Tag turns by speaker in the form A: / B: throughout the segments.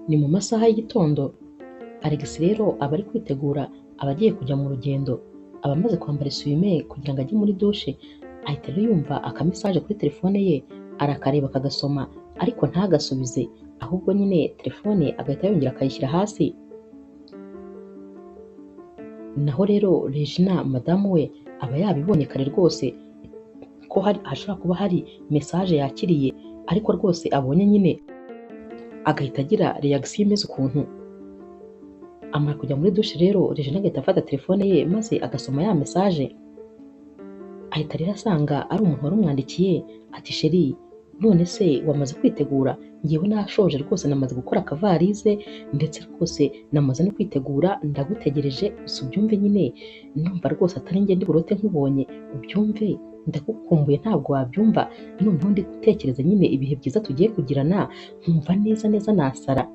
A: Ni mu masaha y'igitondo, Alex rero aba ari kwitegura, aba agiye kujya mu rugendo, aba amaze kwambara isume kugira ngo ajye muri dushe, ahita rero yumva akamesaje kuri telefone ye, arakareba akagasoma ariko ntagasubize, ahubwo nyine telefone agahita yongera akayishyira hasi. Naho rero Regina madamu we aba yabibonye kare rwose ko hari hashobora kuba hari mesaje yakiriye, ariko rwose abonye nyine agahita agira reaction imeze ukuntu. Amara kujya muri dushe rero Regina agahita afata telefone ye maze agasoma ya mesaje, ahita rero asanga ari umuntu wari umwandikiye ati sheri none se wamaze kwitegura? Ngewe nashoje rwose, namaze gukora akavarize ndetse rwose namaze no kwitegura, ndagutegereje gusa ubyumve nyine, ndumva rwose atari njye ndi burote nkubonye, ubyumve ndagukumbuye ntabwo wabyumva, noneho ndi gutekereza nyine ibihe byiza tugiye kugirana, nkumva neza neza nasara.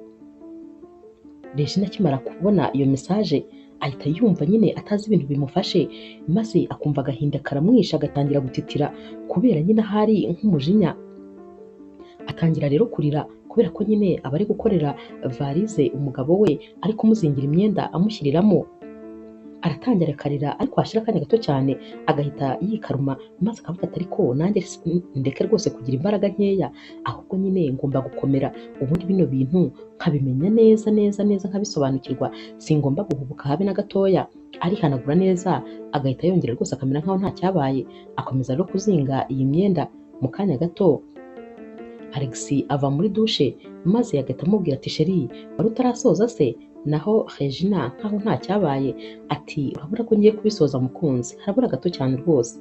A: Regina akimara kubona iyo mesaje ahita yumva nyine atazi ibintu bimufashe, maze akumva agahinda karamwishe, agatangira gutitira kubera nyine ahari nk'umujinya. Atangira rero kurira kubera ko nyine aba ari gukorera varize umugabo we, ari kumuzingira imyenda amushyiriramo. Aratangira akarira ariko hashira akanya gato cyane agahita yikaruma, maze akavuga ati ariko nanjye ndeke rwose kugira imbaraga nkeya, ahubwo nyine ngomba gukomera, ubundi bino bintu nkabimenya neza neza neza nkabisobanukirwa, singomba guhubuka habe na gatoya. Arihanagura neza agahita yongera rwose akamera nkaho nta cyabaye, akomeza rero kuzinga iyi myenda. Mu kanya gato Alex ava muri dushe maze agahita amubwira ati sheri wari utarasoza se? Naho Regina nkaho nta cyabaye ati urabura ko ngiye kubisoza mukunzi, harabura gato cyane rwose.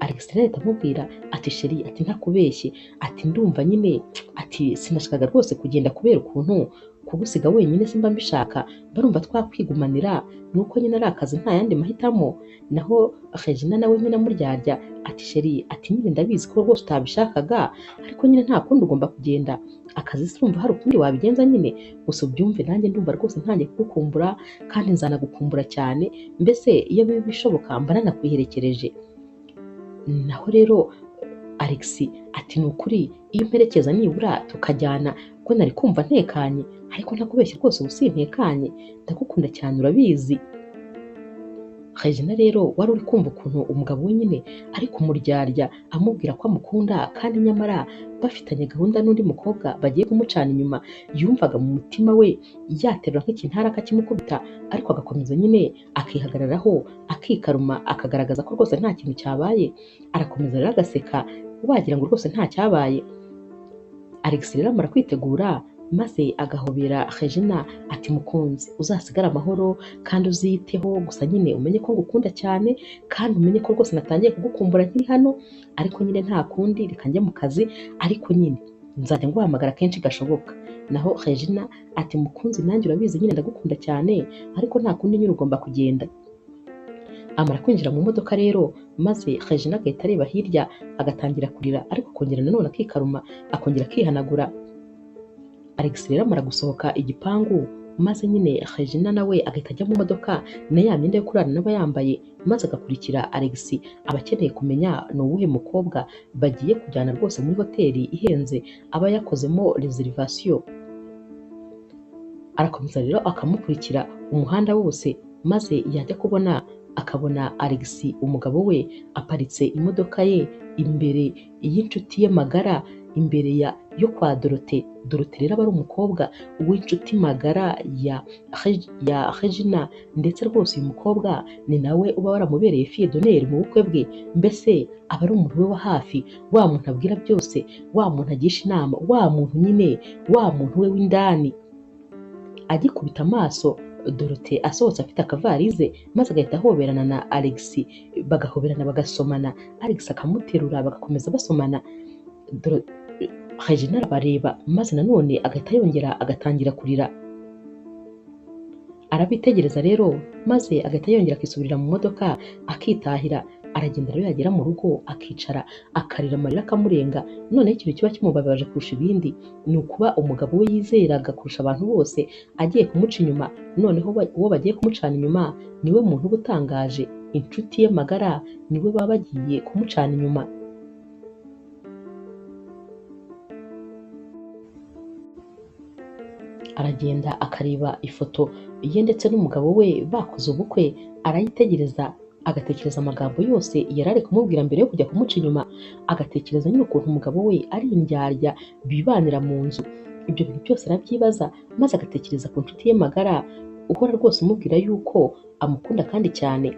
A: Alex rero ahita amubwira ati sheri ati ntakubeshye, ati ndumva nyine ati sinashakaga rwose kugenda kubera ukuntu kugusiga wenyine simba mbishaka, barumva twakwigumanira nuko nyine ari akazi nta yandi mahitamo. Naho Regina nawe nyine amuryarya ati sheri ati nyine ndabizi ko rwose utabishakaga, ariko nyine nta kundi ugomba kugenda, akazi sinumva hari ukundi wabigenza nyine, gusa ubyumve nanjye ndumva rwose ntangiye kugukumbura kandi nzanagukumbura cyane, mbese iyo biba bishoboka mba nanakwiherekereje. Naho rero Alex ati ni ukuri iyo umperekeza nibura tukajyana ko nari kumva ntekanye, ariko ntakubeshye rwose ubu sintekanye, ndagukunda cyane urabizi. Regina rero wari uri kumva ukuntu umugabo we nyine ari kumuryarya amubwira ko amukunda kandi nyamara bafitanye gahunda n'undi mukobwa bagiye kumucana inyuma, yumvaga mu mutima we yaterura nk'ikintara akakimukubita, ariko agakomeza nyine akihagararaho akikaruma akagaragaza ko rwose nta kintu cyabaye. Arakomeza rero agaseka wagira ngo rwose nta cyabaye. Alex rero amara kwitegura maze agahobera Regina ati mukunzi uzasigare amahoro kandi uziyiteho, gusa nyine umenye ko ngukunda cyane kandi umenye ko rwose natangiye kugukumbura nkiri hano, ariko nyine nta kundi reka njye mu kazi, ariko nyine nzajya nguhamagara kenshi gashoboka. Naho Regina ati mukunzi nanjye urabizi nyine ndagukunda cyane, ariko nta kundi nyine ugomba kugenda. Amara kwinjira mu modoka rero maze Regina agahita areba hirya agatangira kurira, ariko akongera nanone akikaruma akongera akihanagura. Alex rero amara gusohoka igipangu maze nyine Regina nawe agahita ajya mu modoka na ya myenda yo kurarana aba yambaye, maze agakurikira Alex. Aba akeneye kumenya ni uwuhe mukobwa bagiye kujyana rwose muri hoteli ihenze aba yakozemo reservation. Arakomeza rero akamukurikira umuhanda wose, maze yajya kubona akabona Alex umugabo we aparitse imodoka ye imbere y'inshuti ye magara, imbere yo kwa Dorote. Dorote rero aba ari umukobwa w'inshuti magara ya Regina, ndetse rwose uyu mukobwa ni nawe uba waramubereye fille d'honneur mu bukwe bwe, mbese aba ari umuntu we wa hafi, wa muntu abwira byose, wa muntu agisha inama, wa muntu nyine, wa muntu we w'indani. Agikubita amaso Dorote asohotse afite akavarize, maze agahita ahoberana na Alex, bagahoberana bagasomana, Alex akamuterura bagakomeza basomana. Regina arabareba maze nanone agahita yongera agatangira kurira. Arabitegereza rero maze agahita yongera akisubirira mu modoka akitahira. Aragenda rero yagera mu rugo akicara akarira amarira akamurenga. Noneho ikintu kiba kimubabaje kurusha ibindi ni ukuba umugabo we yizeraga kurusha abantu bose agiye kumuca inyuma, noneho uwo bagiye kumucana inyuma niwe muntu uba utangaje, inshuti ye magara niwe baba bagiye kumucana inyuma. Aragenda akareba ifoto ye ndetse n'umugabo we bakoze ubukwe, arayitegereza agatekereza amagambo yose yari ari kumubwira mbere yo kujya kumuca inyuma, agatekereza nyine ukuntu umugabo we ari indyarya bibanira mu nzu. Ibyo bintu byose arabyibaza, maze agatekereza ku nshuti ye magara uhora rwose umubwira yuko amukunda kandi cyane.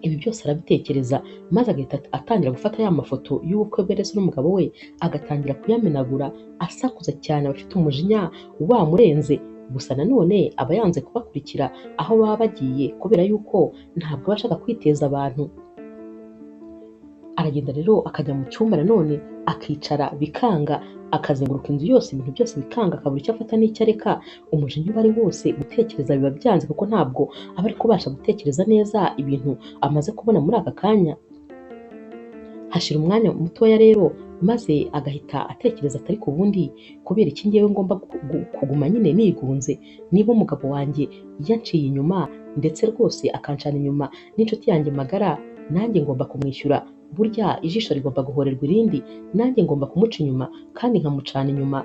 A: Ibi byose arabitekereza, maze agahita atangira gufata ya mafoto y'ubukwe bwe ndetse n'umugabo we, agatangira kuyamenagura asakuza cyane, abafite umujinya wamurenze. Gusa nanone aba yanze kubakurikira aho baba bagiye kubera yuko ntabwo aba ashaka kwiteza abantu. Aragenda rero akajya mu cyumba nanone akicara bikanga, akazenguruka inzu yose, ibintu byose bikanga, akabura icyo afata n'icyo areka. Umujinya uba ari wose, gutekereza biba byanze kuko ntabwo aba ari kubasha gutekereza neza ibintu amaze kubona muri aka kanya. Hashira umwanya mutoya rero, maze agahita atekereza atari ku bundi kubera iki ngewe ngomba kuguma nyine nigunze, niba umugabo wanjye yanciye inyuma ndetse rwose akancana inyuma n'inshuti yanjye magara, nanjye ngomba kumwishyura. Burya ijisho rigomba guhorerwa irindi, nanjye ngomba kumuca inyuma kandi nkamucana inyuma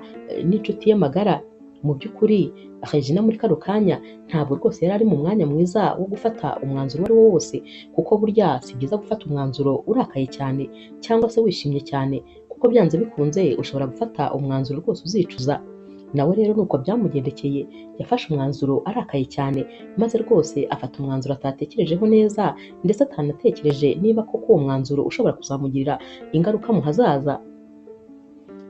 A: n'inshuti ye magara. Mu by'ukuri Regina muri kano kanya ntabwo rwose yari ari mu mwanya mwiza wo gufata umwanzuro uwo ari wo wose, kuko burya si byiza gufata umwanzuro urakaye cyane cyangwa se wishimye cyane, kuko byanze bikunze ushobora gufata umwanzuro rwose uzicuza. Nawe rero nuko byamugendekeye, yafashe umwanzuro arakaye cyane, maze rwose afata umwanzuro atatekerejeho neza, ndetse atanatekereje niba koko uwo mwanzuro ushobora kuzamugirira ingaruka mu hazaza.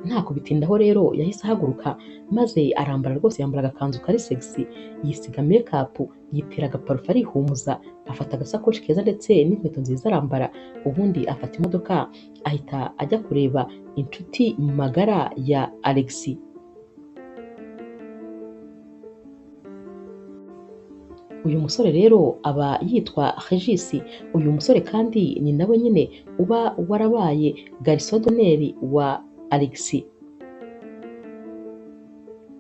A: Nta kubitindaho rero yahise ahaguruka, maze arambara rwose, yambara agakanzu kari sexy, yisiga make-up, yitera agaparufe arihumuza, afata agasakoshi keza ndetse n'inkweto nziza arambara, ubundi afata imodoka ahita ajya kureba inshuti magara ya Alexis. Uyu musore rero aba yitwa Regis. Uyu musore kandi ni nawe nyine uba warabaye garçon d'honneur wa Alexis.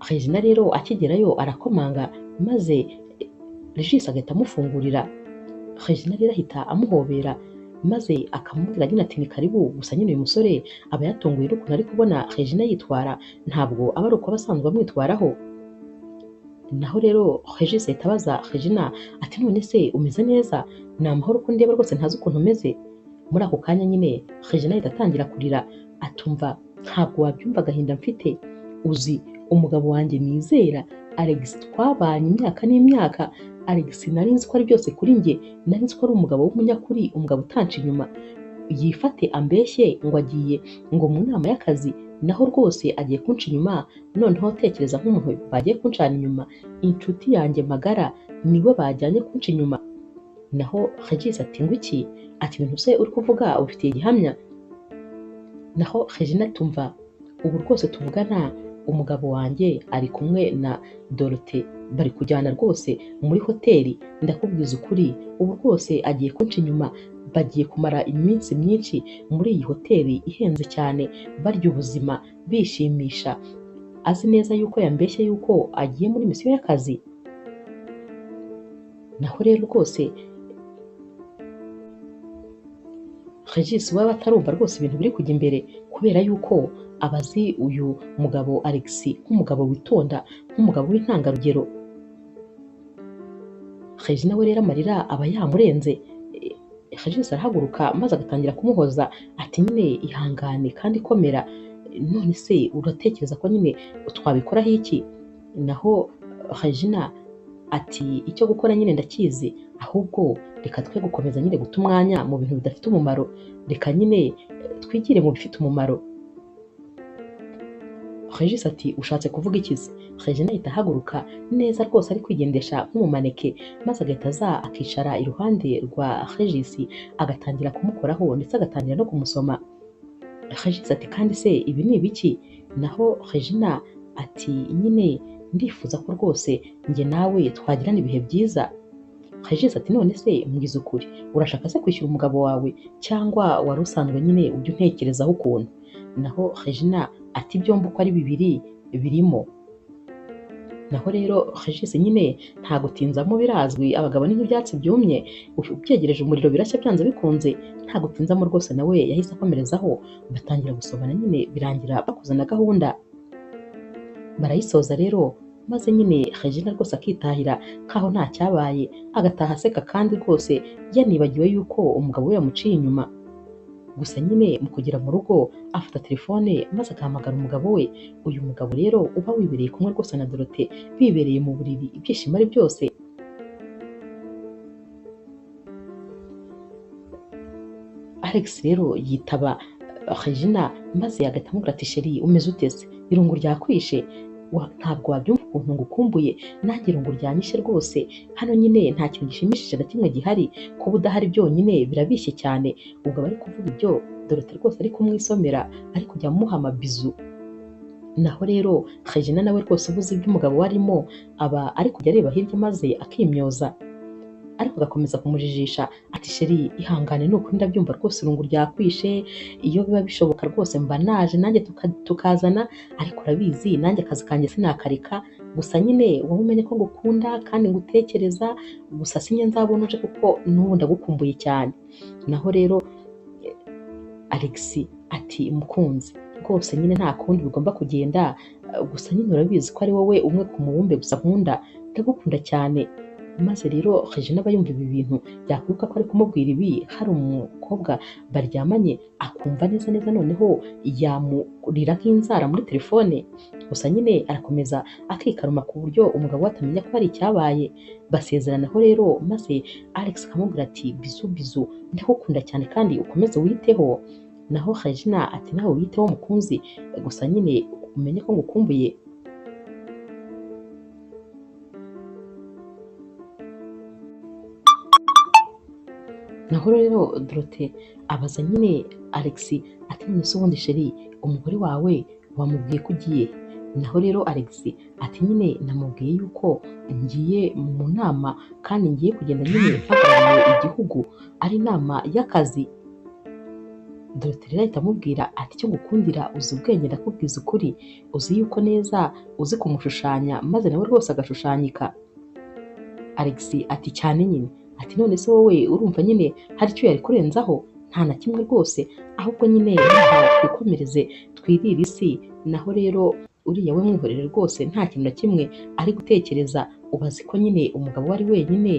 A: Regina rero akigerayo arakomanga, maze Regis agahita amufungurira. Regina rero ahita amuhobera, maze akamubwira nyine ati ni karibu. Gusa nyine uyu musore aba yatunguwe n'ukuntu ari kubona Regina yitwara, ntabwo aba ari uko aba asanzwe amwitwaraho. Naho rero Regis ahita abaza Regina ati none se umeze neza? Ni amahoro ko ndeba rwose ntazi ukuntu umeze? Muri ako kanya nyine Regina ahita atangira kurira, atumva ntabwo wabyumva agahinda mfite, uzi umugabo wanjye nizera Alex twabanye imyaka n'imyaka, Alex nari nzi ko ari byose kuri njye, nari nzi ko ari umugabo w'umunyakuri, umugabo utanca inyuma, yifate ambeshye ngo agiye ngo mu nama y'akazi, naho rwose agiye kunca inyuma. Noneho tekereza nk'umuntu bagiye kuncana inyuma, inshuti yanjye magara niwe bajyanye kunca inyuma. Naho Regis ati ngo iki? Ati ibintu se uri kuvuga ubifitiye gihamya? Naho Regina tumva ubu rwose tuvugana umugabo wanjye ari kumwe na Dorothée, bari kujyana rwose muri hoteli, ndakubwiza ukuri ubu rwose agiye kunca inyuma, bagiye kumara iminsi myinshi muri iyi hoteli ihenze cyane, barya ubuzima bishimisha, azi neza yuko yambeshye yuko agiye muri misiyo y'akazi. Naho rero rwose Regis we atarumva rwose ibintu biri kujya imbere, kubera yuko abazi uyu mugabo Alex nk'umugabo witonda, nk'umugabo w'intangarugero. Regina we rero amarira aba yamurenze. Regis arahaguruka maze agatangira kumuhoza ati nyine ihangane kandi komera, none se uratekereza ko nyine twabikoraho iki? Naho Regina ati icyo gukora nyine ndakizi, ahubwo reka twe gukomeza nyine guta umwanya mu bintu bidafite umumaro, reka nyine twigire mu bifite umumaro. Regis ati ushatse kuvuga iki se? Regina ahita ahaguruka neza rwose ari kwigendesha nk'umumaneke, maze agahita aza akicara iruhande rwa Regis agatangira kumukoraho ndetse agatangira no kumusoma. Regis ati kandi se ibi ni ibiki? Naho Regina ati nyine ndifuza ko rwose njye nawe twagirana ibihe byiza. Regis ati none se mbwiza ukuri, urashaka se kwishyura umugabo wawe cyangwa wari usanzwe nyine ujya untekerezaho ukuntu? Naho Regina ati byombi uko ari bibiri birimo. Naho rero Regis nyine nta gutinzamo birazwi, abagabo ni nk'ibyatsi byumye, ubyegereje umuriro birashya byanze bikunze, nta gutinzamo rwose nawe yahise akomerezaho, batangira gusomana nyine birangira bakoze na gahunda. Barayisoza rero Maze nyine Regina rwose akitahira nkaho nta cyabaye, agataha aseka kandi rwose yanibagiwe yuko umugabo we yamuciye inyuma. Gusa nyine mu kugera mu rugo afata telefone maze agahamagara umugabo we. Uyu mugabo rero uba wibereye kumwe rwose na Dorote, bibereye mu buriri, ibyishimo ari byose. Alex rero yitaba Regina maze agahita amubwira ati sheri umeze ute se? Irungu ryakwishe? Ntabwo wabyumva ukuntu ngukumbuye, nanjye irungu ryanyishe rwose. Hano nyine nta kintu gishimishije na kimwe gihari, kuba udahari byonyine birabishye cyane. Ubwo aba ari kuvuga ibyo, Dorote rwose ari kumwisomera, ari kujya amuha amabizu. Naho rero Regina nawe rwose ubuze ibyo umugabo we arimo, aba ari kujya areba hirya maze akimyoza, ariko agakomeza kumujijisha ati sheri ihangane ni ukuri ndabyumva rwose irungu ryakwishe, iyo biba bishoboka rwose mba naje nanjye tukazana, ariko urabizi nanjye akazi kanjye sinakareka, gusa nyine wowe umenye ko ngukunda kandi ngutekereza, gusa sinjye nzabona uje kuko n'ubu ndagukumbuye cyane. Naho rero Alex ati mukunzi rwose nyine nta kundi bigomba kugenda, gusa nyine urabizi ko ari wowe umwe ku mubumbe gusa nkunda, ndagukunda cyane. Maze rero Regina aba yumva ibi bintu, yakwibuka ko ari kumubwira ibi hari umukobwa baryamanye, akumva neza neza noneho yamurira nk'inzara muri telefone. Gusa nyine arakomeza akikaruma ku buryo umugabo we atamenya ko hari icyabaye. Basezeranaho rero, maze Alex akamubwira ati bizu bizu ndagukunda cyane kandi ukomeze witeho. Naho Regina ati nawe witeho mukunzi, gusa nyine umenye ko ngukumbuye. Naho rero Dorote abaza nyine Alex ati none se ubundi sheri umugore wawe wamubwiye ko ugiye? Naho rero Alex ati nyine namubwiye yuko ngiye mu nama kandi ngiye kugenda nyine mpagarariye igihugu, ari inama y'akazi. Dorote rero ahita amubwira ati icyo ngukundira uzi ubwenge, ndakubwiza ukuri, uzi yuko neza uzi kumushushanya maze nawe rwose agashushanyika. Alex ati cyane nyine, ati none se wowe urumva nyine hari icyo yari kurenzaho? Nta na kimwe rwose, ahubwo nyine reka twikomereze twirire isi. Naho rero uriya we mwihorere rwose nta kintu na kimwe ari gutekereza, ubazi ko nyine umugabo we ari wenyine,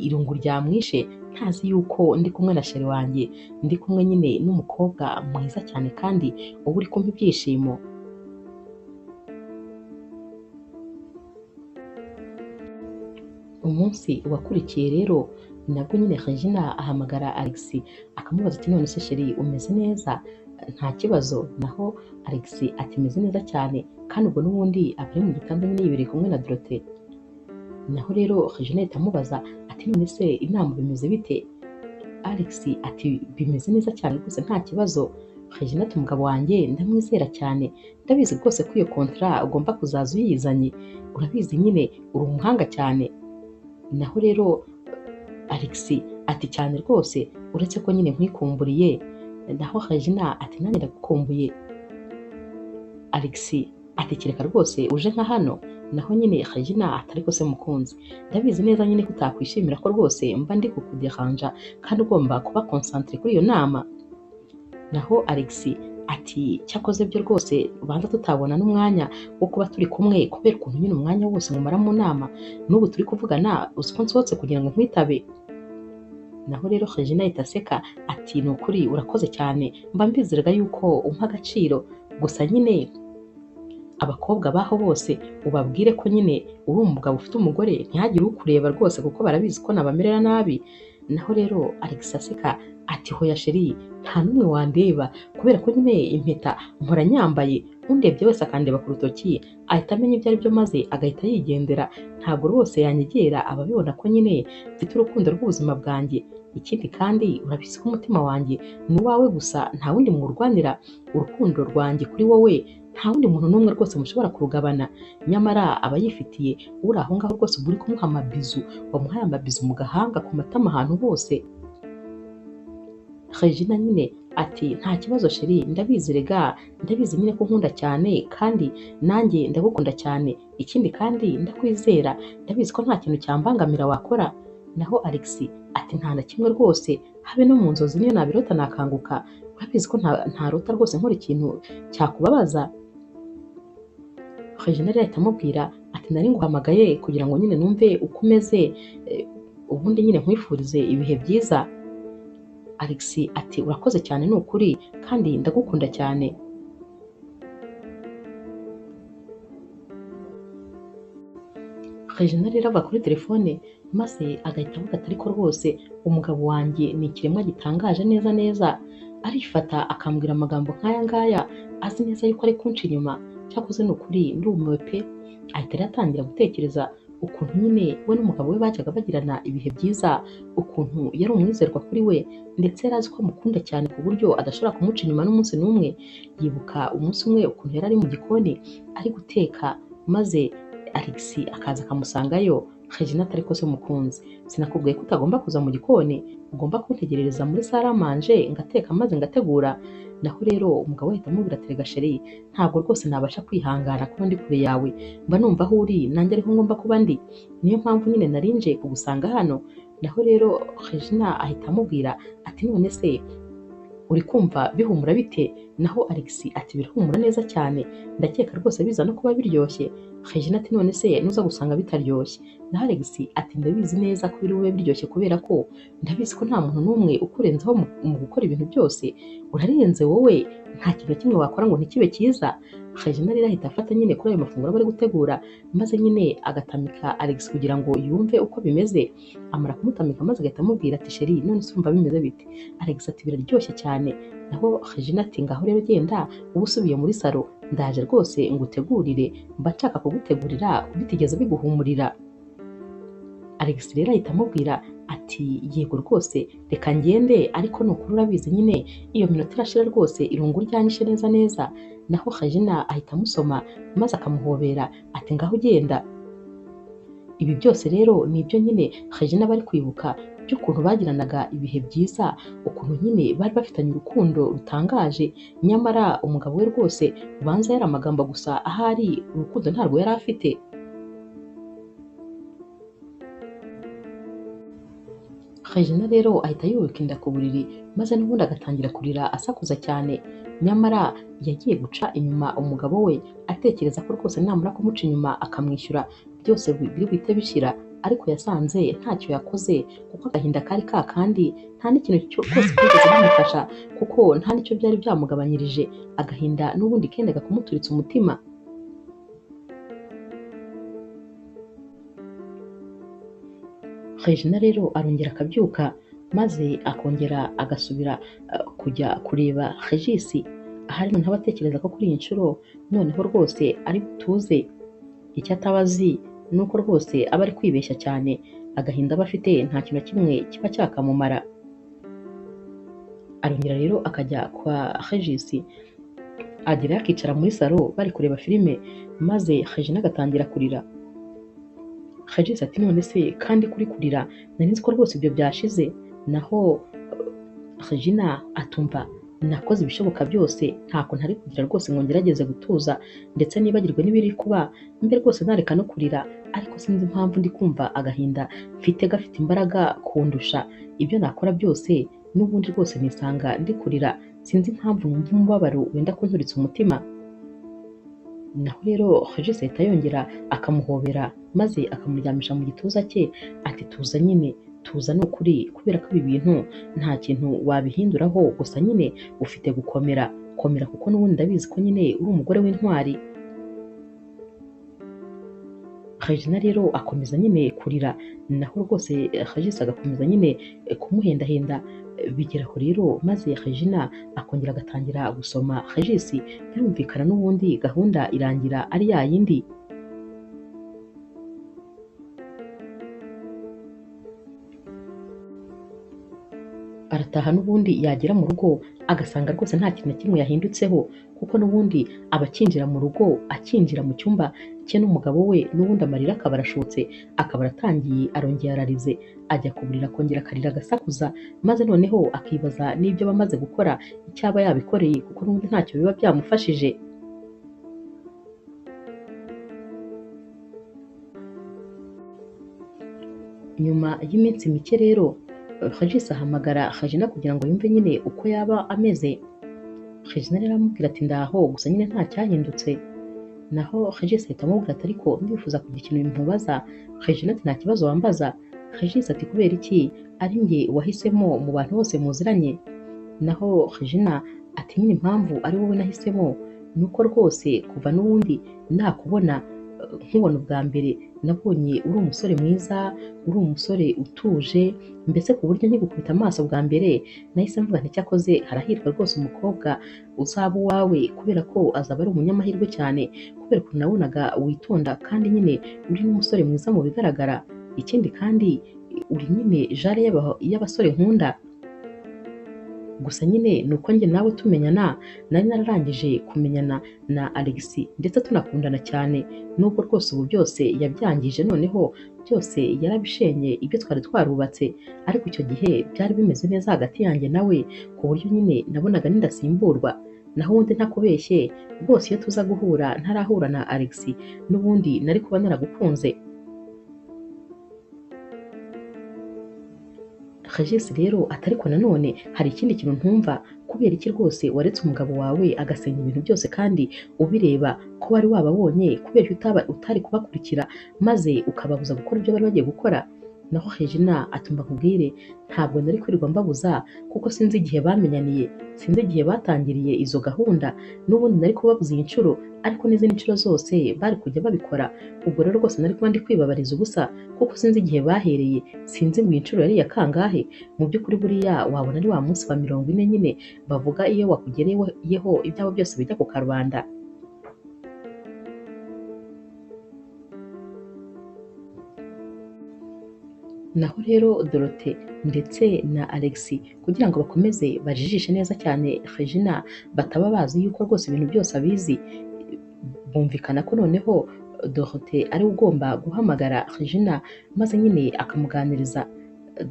A: irungu ryamwishe, ntazi yuko ndi kumwe na sheri wanjye, ndi kumwe nyine n'umukobwa mwiza cyane kandi uba uri kumpa ibyishimo. Umunsi wakurikiye rero nabwo nyine Regina ahamagara Alex akamubaza ati none se sheri umeze neza nta kibazo? Naho Alex ati meze neza cyane, kandi ubwo n'ubundi aba ari mu gitanda nyine yibereye kumwe na Dorote. Naho rero Regina ahita amubaza ati none se inama bimeze bite? Alex ati bimeze neza cyane rwose nta kibazo. Regina ati umugabo wanjye ndamwizera cyane, ndabizi rwose ko iyo kontara ugomba kuzaza uyizanye, urabizi nyine uri umuhanga cyane. Naho rero Alex ati cyane rwose uretse ko nyine nkwikumburiye. Naho Regina ati nanjye ndagukumbuye. Alex ati kereka rwose uje nka hano. Naho nyine Regina ati ariko se mukunzi ndabizi neza nyine ko utakwishimira ko rwose mba ndi kukuderanja kandi ugomba kuba concentré kuri iyo nama. Naho Alex ati cyakoze byo rwose ubanza tutabona n'umwanya wo kuba turi kumwe kubera ukuntu nyine umwanya wose mumara mu nama, n'ubu turi kuvugana uzi ko nsohotse kugira ngo nkwitabe. Naho rero Regina ahita aseka ati ni ukuri urakoze cyane, mba mbizeraga yuko umpa agaciro, gusa nyine abakobwa baho bose ubabwire ko nyine uri umugabo ufite umugore, ntihagire ukureba rwose kuko barabizi ko nabamerera nabi. Naho rero Alex aseka ati hoya sheri nta n'umwe wandeba kubera ko nyine impeta mpora nyambaye, undebye wese akandeba ku rutoki ahita amenya ibyo ari byo maze agahita yigendera, ntabwo rwose yanyegera ababibona ko nyine mfite urukundo rw'ubuzima bwanjye. Ikindi kandi urabizi ko umutima wanjye ni uwawe gusa, nta wundi mwurwanira, urukundo rwanjye kuri wowe nta wundi muntu n'umwe rwose mushobora kurugabana. Nyamara aba yifitiye uri aho ngaho rwose uba uri kumuha amabizu, wamuhaye amabizu mu gahanga, ku matama, ahantu hose. Regina nyine ati nta kibazo sheri, ndabizi rega, ndabizi nyine ko nkunda cyane kandi nanjye ndagukunda cyane, ikindi kandi ndakwizera, ndabizi ko nta kintu cyambangamira wakora. Naho Alex ati nta na kimwe rwose, habe no mu nzozi niyo nabirota nakanguka, urabizi ko ntarota rwose nkora ikintu cyakubabaza. Regina rero ahita amubwira ati Ati nari nguhamagaye kugira ngo nyine numve uko umeze, ubundi nyine nkwifurize ibihe byiza. Alex ati urakoze cyane ni ukuri kandi ndagukunda cyane. Regina rero ava kuri telefone maze agahita avuga ati ariko rwose umugabo wanjye ni ikiremwa gitangaje neza neza, arifata akambwira amagambo nk'aya ngaya azi neza yuko ari kunca inyuma, cyakoze ni ukuri ndumiwe pe. Ahita rero atangira gutekereza ukuntu nyine we n'umugabo we bajyaga bagirana ibihe byiza, ukuntu yari umwizerwa kuri we ndetse yari azi ko amukunda cyane ku buryo adashobora kumuca inyuma n'umunsi n'umwe. Yibuka umunsi umwe ukuntu yari ari mu gikoni ari guteka maze Alex akaza akamusangayo. Regina atari ko se mukunzi, sinakubwiye ko utagomba kuza mu gikoni, ugomba kuntegerereza muri saramanje ngateka maze ngategura. Naho rero umugabo ahita amubwira ati rega sheri, ntabwo rwose nabasha kwihangana kuba ndi kure yawe, mba numva aho uri nanjye ariho ngomba kuba ndi, niyo mpamvu nyine narinje kugusanga hano. Naho rero Regina ahita amubwira ati none se uri kumva bihumura bite? Naho Alex ati birahumura neza cyane, ndakeka rwose biza no kuba biryoshye. Regina ati none se nuza gusanga bitaryoshye? Naho Alex ati ndabizi neza ko biri bube biryoshye kubera ko ndabizi ko nta muntu n'umwe ukurenzaho mu gukora ibintu byose, urarenze wowe, nta kintu na kimwe wakora ngo ntikibe cyiza. Regina rero ahita afata nyine kuri ayo mafunguro bari gutegura maze nyine agatamika Alex kugira ngo yumve uko bimeze. Amara kumutamika maze agahita amubwira ati sheri none se urumva bimeze bite? Alex ati biraryoshye cyane. Naho Regina ati ngaho rero genda uba usubiye muri salo, ndaje rwose ngutegurire, mba nshaka kugutegurira bitigeze biguhumurira. Alex rero ahita amubwira ati yego rwose reka ngende, ariko ni ukuri urabizi nyine iyo minota irashira rwose irungu ryanyishe neza neza. Naho Regina ahita amusoma maze akamuhobera ati ngaho ugenda. Ibi byose rero ni ibyo nyine Regina bari kwibuka by'ukuntu bagiranaga ibihe byiza, ukuntu nyine bari bafitanye urukundo rutangaje, nyamara umugabo we rwose ubanza yari amagambo gusa, ahari urukundo ntarwo yari afite. Regina rero ahita yubika inda ku buriri maze n'ubundi agatangira kurira asakuza cyane, nyamara yagiye guca inyuma umugabo we atekereza ko rwose namara kumuca inyuma akamwishyura byose biri buhite bishira, ariko yasanze ntacyo yakoze kuko agahinda kari ka kandi nta n'ikintu rwose cyigeze bimufasha kuko nta n'icyo byari byamugabanyirije, agahinda n'ubundi kendaga kumuturitsa umutima. Regina rero arongera akabyuka maze akongera agasubira kujya kureba Regis, ahari noneho abatekereza ko kuri iyi nshuro noneho rwose ari butuze. Icyo ataba azi ni uko rwose aba ari kwibeshya cyane, agahinda aba afite nta kintu na kimwe kiba cyakamumara. Arongera rero akajya kwa Regis, agerayo akicara muri salo bari kureba filime maze Regina agatangira kurira. Regis ati none se kandi kuri kurira nari nzi ko rwose ibyo byashize. Naho Regina atumva nakoze ibishoboka byose, ntako ntari kugira rwose ngo ngerageze gutuza ndetse nibagirwe n'ibiri kuba, mbe rwose nareka no kurira, ariko sinzi impamvu ndi kumva agahinda mfite gafite imbaraga kundusha ibyo nakora byose, n'ubundi rwose nisanga ndi kurira, sinzi impamvu numva umubabaro wenda kunturitsa umutima. Naho rero Regis ahita yongera akamuhobera maze akamuryamisha mu gituza cye ati tuza nyine, tuza ni ukuri kubera ko ibi bintu nta kintu wabihinduraho, gusa nyine ufite gukomera, komera kuko n'ubundi ndabizi ko nyine uri umugore w'intwari. Regina rero akomeza nyine kurira, naho rwose Regis agakomeza nyine kumuhendahenda, bigeraho rero maze Regina akongera agatangira gusoma Regis, birumvikana n'ubundi gahunda irangira ari ya yindi. Arataha n'ubundi yagera mu rugo agasanga rwose nta kintu na kimwe yahindutseho, kuko n'ubundi aba akinjira mu rugo, akinjira mu cyumba cye n'umugabo we, n'ubundi amarira akaba arashotse, akaba aratangiye arongera ararize, ajya ku buriri akongera akarira agasakuza, maze noneho akibaza n'ibyo aba amaze gukora icyo aba yabikoreye, kuko n'ubundi ntacyo biba byamufashije. Nyuma y'iminsi mike rero Regis ahamagara Regina kugira ngo yumve nyine uko yaba ameze. Regina rero aramubwira ati ndaho gusa nyine nta cyahindutse. Naho Regis ahita amubwira ati ariko ndifuza kugira ikintu nkubaza. Regina ati nta kibazo wambaza. Regis ati kubera iki ari njye wahisemo mu bantu bose muziranye? Naho Regina ati nyine impamvu ari wowe nahisemo ni uko rwose kuva n'ubundi nakubona nkubona ubwa mbere nabonye uri umusore mwiza, uri umusore utuje, mbese ku buryo nkigukubita amaso bwa mbere nahise mvuga nti cyakoze harahirwa rwose umukobwa uzaba uwawe, kubera ko azaba ari umunyamahirwe cyane, kubera ukuntu nabonaga witonda kandi nyine uri n'umusore mwiza mu bigaragara. Ikindi kandi uri nyine jare y'abasore nkunda. Gusa nyine ni uko njye nawe tumenyana nari nararangije kumenyana na Alex ndetse tunakundana cyane, nubwo rwose ubu byose yabyangije, noneho byose yarabishenye ibyo twari twarubatse, ariko icyo gihe byari bimeze neza hagati yanjye nawe, ku buryo nyine nabonaga nindasimburwa. Naho ubundi ntakubeshye rwose iyo tuza guhura ntarahura na Alex n'ubundi nari kuba naragukunze. Regis rero ati ariko nanone hari ikindi kintu ntumva, kubera iki rwose waretse umugabo wawe agasenya ibintu byose kandi ubireba ko wari wababonye, kubera iki utari kubakurikira maze ukababuza gukora ibyo bari bagiye gukora? Naho Regina atumva nkubwire ntabwo nari kwirirwa mbabuza kuko sinzi igihe bamenyaniye, sinzi igihe batangiriye izo gahunda, n'ubundi nari kubabuza iyi nshuro ariko n'izindi nshuro zose bari kujya babikora. Ubwo rero rwose nari kuba ndi kwibabariza ubusa kuko sinzi igihe bahereye, sinzi ngo iyi nshuro yari iya kangahe. Mu by'ukuri buriya wabona ari wa munsi wa 40 nyine bavuga iyo wakugereyeho ibyawe byose bijya ku karubanda. Naho rero Dorote ndetse na Alex kugira ngo bakomeze bajijishe neza cyane Regina bataba bazi yuko rwose ibintu byose abizi, bumvikana ko noneho Dorote ari ugomba guhamagara Regina maze nyine akamuganiriza.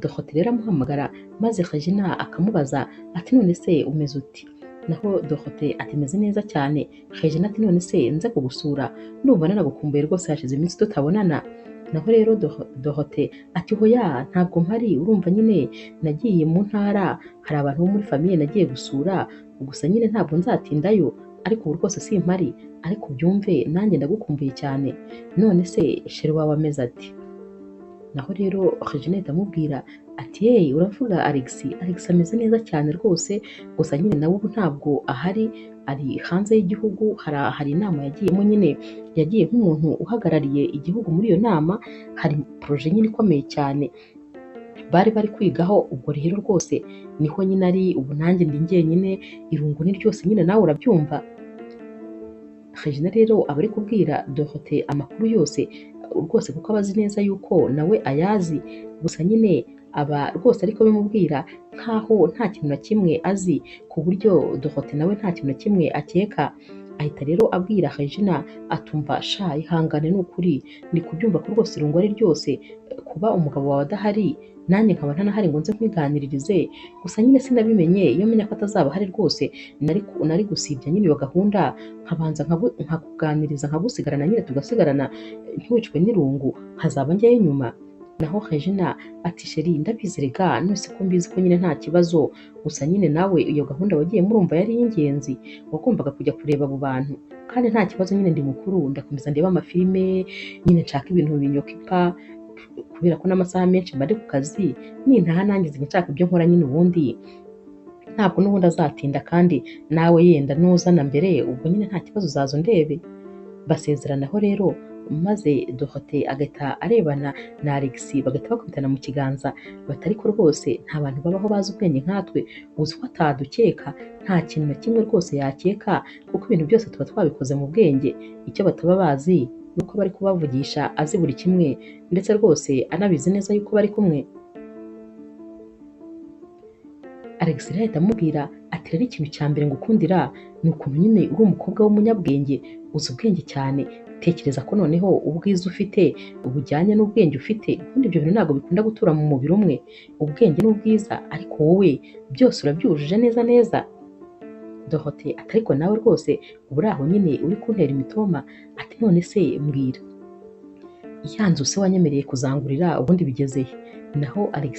A: Dorote rero amuhamagara maze Regina akamubaza ati none se umeze uti? Naho Dorote ati meze neza cyane. Regina ati none se nze kugusura, ndumva nanagukumbuye rwose hashize iminsi tutabonana. Naho rero Dorote ati hoya ntabwo mpari, urumva nyine nagiye mu ntara, hari abantu bo muri famiye nagiye gusura, gusa nyine ntabwo nzatindayo, ariko ubu rwose simpari, ariko byumve nanjye ndagukumbuye cyane. None se sheri wawe ameze ati? Naho rero Regina ahita amubwira ati hey uravuga Alex, Alex ameze neza cyane rwose, gusa nyine nawe ubu ntabwo ahari, ari hanze y'igihugu, hari inama yagiyemo nyine, yagiye nk'umuntu uhagarariye igihugu muri iyo nama, hari proje nyine ikomeye cyane bari bari kwigaho. Ubwo rero rwose niho nyine ari ubu, nanjye ndi njyenyine, irungu ni ryose nyine nawe urabyumva. Regina rero aba ari kubwira Dorote amakuru yose rwose kuko aba azi neza yuko nawe ayazi, gusa nyine aba rwose ariko bimubwira nkaho nta kintu na kimwe azi, ku buryo Dorote nawe nta kintu na kimwe akeka. Ahita rero abwira Regina atumva sha ihangane ni ukuri, ndi kubyumva ko rwose irungu ari ryose kuba umugabo wawe adahari nanjye nkaba ntanahari ngo nze nkwiganiririze, gusa nyine sinabimenye, iyo menya ko atazaba ahari rwose nari gusibya nyine iyo gahunda, nkabanza nkakuganiriza nkagusigarana nyine tugasigarana ntiwicwe n'irungu, nkazaba njyayo nyuma. Naho Regina ati sheri ndabizi rega, none ko mbizi ko nyine nta kibazo, gusa nyine nawe iyo gahunda wagiye murumva yari iy'ingenzi, wagombaga kujya kureba abo bantu, kandi nta kibazo nyine ndi mukuru, ndakomeza ndeba amafilime nyine nshaka ibintu binyokipa, kubera ko n'amasaha menshi mba ndi ku kazi, nintaha nanjye nzajya nshaka ibyo nkora nyine, ubundi ntabwo n'ubundi azatinda, kandi nawe yenda nuzana mbere ubwo nyine nta kibazo uzaza undebe. Basezeranaho rero maze Dorote agahita arebana na Alex bagahita bakubitana mu kiganza, bati ariko rwose nta bantu babaho bazi ubwenge nkatwe, uzi ko atadukeka, nta kintu na kimwe rwose yakeka, kuko ibintu byose tuba twabikoze mu bwenge, icyo bataba bazi ni uko bari kubavugisha azi buri kimwe, ndetse rwose anabizi neza yuko bari kumwe. Alex rero ahita amubwira ati rero ikintu cya mbere ngukundira ni ukuntu nyine uri umukobwa w'umunyabwenge, uzi ubwenge cyane, tekereza ko noneho ubwiza ufite bujyanye n'ubwenge ufite, ubundi ibyo bintu ntabwo bikunda gutura mu mubiri umwe, ubwenge n'ubwiza, ariko wowe byose urabyujuje neza neza. Dorote ati ariko nawe rwose uba uri aho nyine uri kuntera imitoma, ati none se mbwira ya nzu se wanyemereye kuzangurira ubundi bigeze he? Naho Alex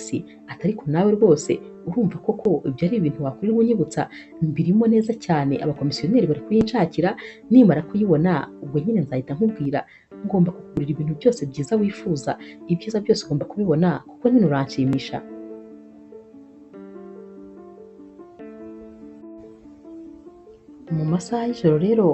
A: ati ariko nawe rwose urumva koko ibyo ari ibintu wakwirirwa unyibutsa, mbirimo neza cyane, abakomisiyoneri bari kuyinshakira, nimara kuyibona ubwo nyine nzahita nkubwira, ngomba kukugurira ibintu byose byiza wifuza, ibyiza byose ugomba kubibona kuko nyine uranshimisha. Mu masaha y'ijoro rero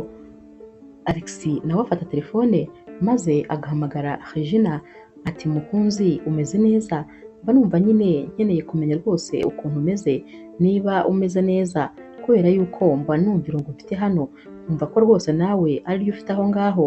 A: Alex nawe afata telefone maze agahamagara Regina ati mukunzi umeze neza, mba numva nyine nkeneye kumenya rwose ukuntu umeze, niba umeze neza, kubera yuko mba numva irungu mfite hano, nkumva ko rwose nawe ariryo ufite aho ngaho.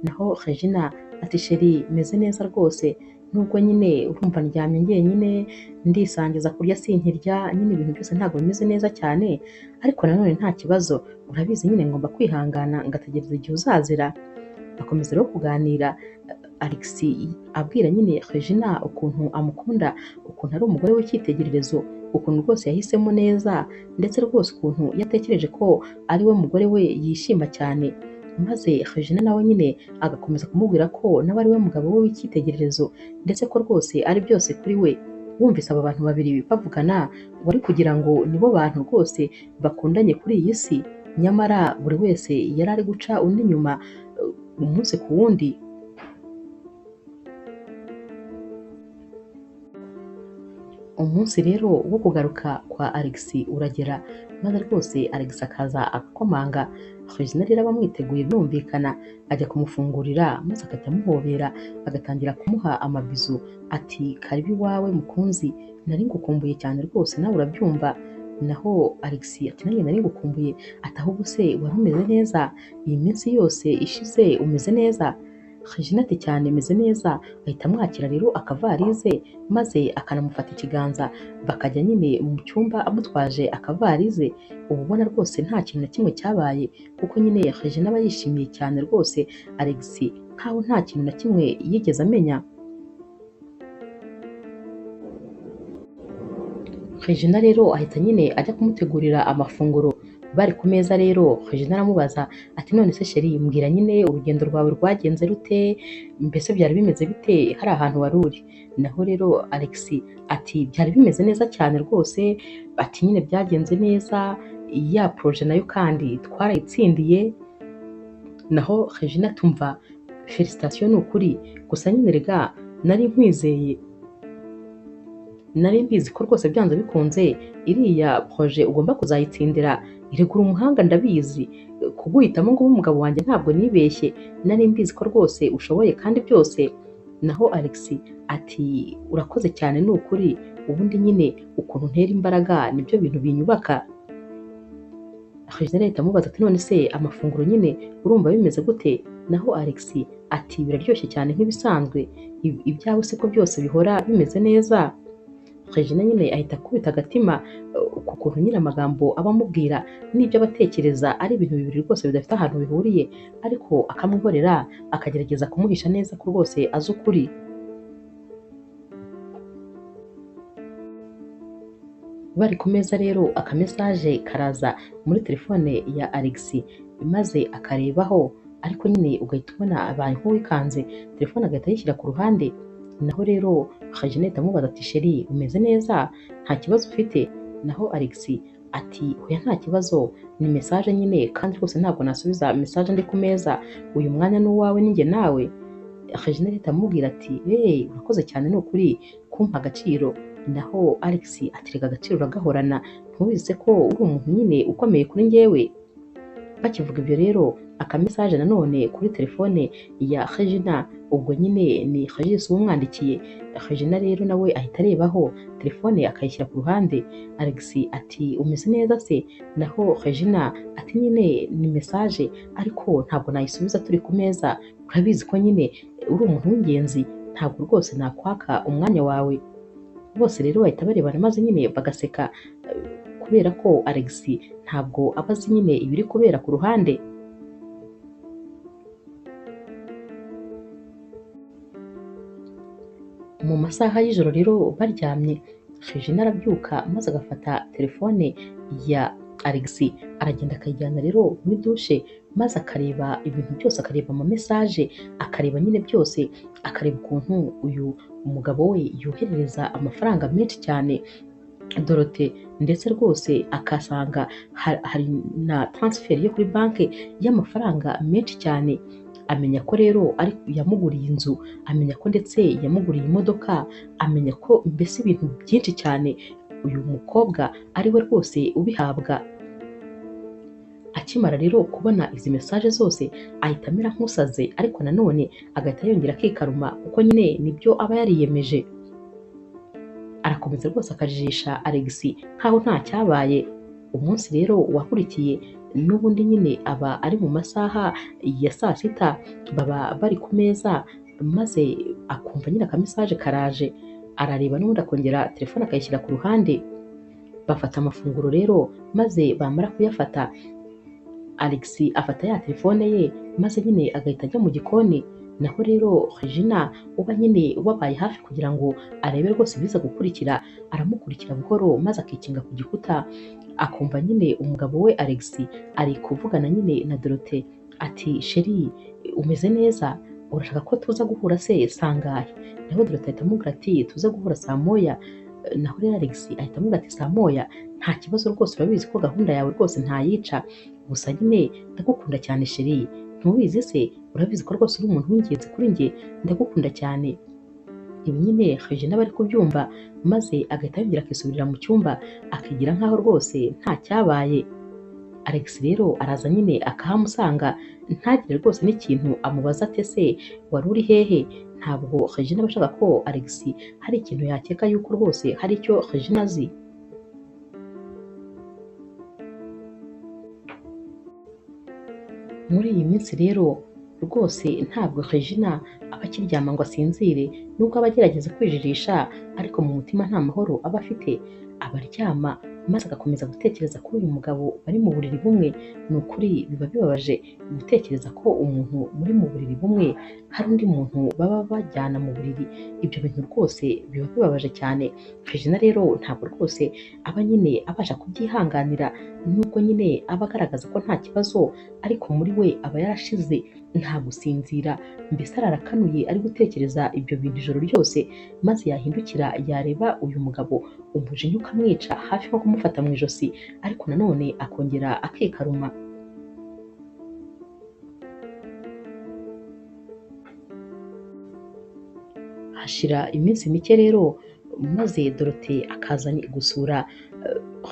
A: Naho Regina ati sheri meze neza rwose, nubwo nyine urumva ndyamye njyenyine, ndisangiza kurya sinkirya, nyine ibintu byose ntabwo bimeze neza cyane, ariko nanone nta kibazo, urabizi nyine ngomba kwihangana ngategereza igihe uzazira. Bakomeza rero kuganira, Alex abwira nyine Regina ukuntu amukunda, ukuntu ari umugore w'icyitegererezo, ukuntu rwose yahisemo neza, ndetse rwose ukuntu yatekereje ko ari we mugore we yishima cyane. Maze Regina nawe nyine agakomeza kumubwira ko nawe ari we mugabo we w'icyitegererezo, ndetse ko rwose ari byose kuri we. Wumvise aba bantu babiri bavugana, wari kugira ngo nibo bantu rwose bakundanye kuri iyi si, nyamara buri wese yari ari guca undi inyuma umunsi ku wundi. Umunsi rero wo kugaruka kwa Alex uragera, maze rwose Alex akaza agakomanga, Regina rero aba amwiteguye birumvikana, ajya kumufungurira maze agahita amuhobera, agatangira kumuha amabizu ati karibu iwawe mukunzi, nari ngukumbuye cyane rwose nawe urabyumva. Naho Alex ati nanjye nari ngukumbuye, ati ahubwo se wari umeze neza iyi minsi yose ishize, umeze neza? Regina ati cyane meze neza. Ahita amwakira rero akavarize, maze akanamufata ikiganza bakajya nyine mu cyumba amutwaje akavarize. Uba ubona rwose nta kintu na kimwe cyabaye, kuko nyine Regina aba yishimiye cyane rwose Alex, nkaho nta kintu na kimwe yigeze amenya. Regina rero ahita nyine ajya kumutegurira amafunguro. Bari ku meza rero Regina aramubaza ati none se sheri mbwira nyine urugendo rwawe rwagenze rute, mbese byari bimeze bite hari ahantu wari uri? Naho rero Alex ati byari bimeze neza cyane rwose, ati nyine byagenze neza, ya proje nayo kandi twarayitsindiye. Naho Regina tumva felicitation ni ukuri, gusa nyine rega nari nkwizeye, nari mbizi ko rwose byanze bikunze iriya proje ugomba kuzayitsindira, iregura umuhanga ndabizi, kuguhitamo ngo ube umugabo wanjye ntabwo nibeshye, nari mbizi ko rwose ushoboye kandi byose. Naho Alex ati urakoze cyane ni ukuri, ubundi nyine ukuntu ntera imbaraga nibyo bintu binyubaka. Regina ahita amubaza ati none se amafunguro nyine urumva bimeze gute? Naho Alex ati biraryoshye cyane nk'ibisanzwe, ibyawe siko byose bihora bimeze neza. Regina nyine ahita akubita agatima ku kuntu nyine amagambo aba amubwira n'ibyo abatekereza ari ibintu bibiri rwose bidafite ahantu bihuriye, ariko akamwihorera akagerageza kumuhisha neza ko rwose azi ukuri. Bari ku meza rero akamesaje karaza muri telefone ya Alex, maze akarebaho, ariko nyine ugahita ubona abaye nk'uwikanze, telefone agahita ayishyira ku ruhande. Naho rero Regina ahita amubaza ati sheri umeze neza, nta kibazo ufite? Naho Alex ati oya nta kibazo, ni message nyine kandi rwose ntabwo nasubiza message ndi ku meza, uyu mwanya ni uwawe ninjye nawe. Regina ahita amubwira ati hey urakoze cyane ni ukuri kumpa agaciro. Naho Alex ati rega agaciro uragahorana, ntubizi ko uri umuntu nyine ukomeye kuri njyewe. Bakivuga ibyo rero akamesaje nanone kuri telefone ya Regina, ubwo nyine ni Regis umwandikiye. Regina rero nawe ahita arebaho telefone akayishyira ku ruhande. Alex ati umeze neza se? Naho Regina ati nyine ni message ariko ntabwo nayisubiza turi ku meza, urabizi ko nyine uri umuntu w'ingenzi, ntabwo rwose nakwaka umwanya wawe. Bose rero bahita barebana maze nyine bagaseka, kubera ko Alex ntabwo aba azi nyine ibiri kubera ku ruhande. Mu masaha y'ijoro rero baryamye, Regina arabyuka maze agafata telefone ya Alex aragenda akayijyana rero muri dushe, maze akareba ibintu byose, akareba ama message, akareba nyine byose, akareba ukuntu uyu umugabo we yoherereza amafaranga menshi cyane Dorote, ndetse rwose akasanga hari na transfer yo kuri banki y'amafaranga menshi cyane. Amenya ko rero ari yamuguriye inzu, amenya ko ndetse yamuguriye imodoka, amenya ko mbese ibintu byinshi cyane uyu mukobwa ari we rwose ubihabwa. Akimara rero kubona izi message zose ahita amera nk'usaze, ariko nanone agahita yongera akikaruma kuko nyine nibyo aba yariyemeje. Arakomeza rwose akajijisha Alex nkaho nta cyabaye. Umunsi rero wakurikiye n'ubundi nyine aba ari mu masaha ya saa sita, baba bari ku meza, maze akumva nyine aka message karaje, arareba n'ubundi akongera telefone akayishyira ku ruhande. Bafata amafunguro rero, maze bamara kuyafata Alex afata ya telefone ye, maze nyine agahita ajya mu gikoni. Naho rero Regina uba nyine wabaye hafi kugira ngo arebe rwose ibiza gukurikira, aramukurikira buhoro maze akikinga ku gikuta, akumva nyine umugabo we Alex ari kuvugana nyine na Dorote ati sheri umeze neza, urashaka ko tuza guhura se sangahe? Naho Dorote ahita amubwira ati tuza guhura saa moya. Naho rero Alex ahita amubwira ati saa moya nta kibazo rwose, urabizi ko gahunda yawe rwose ntayica, gusa nyine ndagukunda cyane sheri, ntubizi se, urabizi ko rwose uri umuntu w'ingenzi kuri njye, ndagukunda cyane. Ibi nyine Regina bari kubyumva, maze agahita yongera akisubirira mu cyumba akigira nkaho rwose nta cyabaye. Alex rero araza nyine akahamusanga, ntagire rwose n'ikintu amubaza ati ese wari uri hehe? Ntabwo Regina aba ashaka ko Alex hari ikintu yakeka yuko rwose hari icyo Regina azi. Muri iyi minsi rero rwose ntabwo Regina aba akiryama ngo asinzire, nubwo aba agerageza kwijijisha ariko mu mutima nta mahoro aba afite. Aba aryama maze agakomeza gutekereza kuri uyu mugabo bari mu buriri bumwe. Ni ukuri biba bibabaje gutekereza ko umuntu muri mu buriri bumwe hari undi muntu baba bajyana mu buriri. Ibyo bintu rwose biba bibabaje cyane. Regina rero ntabwo rwose aba nyine abasha kubyihanganira, nubwo nyine aba agaragaza ko nta kibazo, ariko muri we aba yarashize, nta gusinzira, mbese ararakanuye ari gutekereza ibyo bintu ijoro ryose, maze yahindukira yareba uyu mugabo umujinya ukamwica hafi nko kumufata mu ijosi, ariko nanone akongera akikaruma. Hashira iminsi mike rero, maze Dorote akaza gusura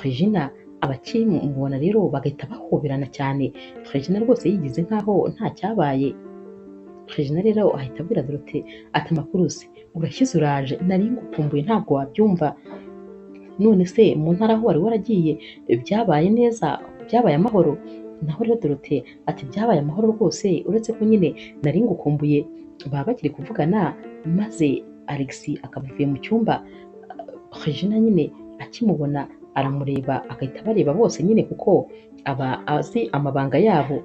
A: Regina. Abakimubona rero bagahita bahoberana cyane. Regina rwose yigize nkaho nta cyabaye. Regina rero ahita abwira Dorote ati amakuru se urashyize uraje, nari ngukumbuye ntabwo wabyumva. None se mu ntara aho wari waragiye byabaye neza, byabaye amahoro? Naho rero Dorote ati byabaye amahoro rwose, uretse ko nyine nari ngukumbuye. Baba bakiri kuvugana, maze Alex akaba avuye mu cyumba. Regina nyine akimubona aramureba, agahita abareba bose nyine kuko aba azi amabanga yabo.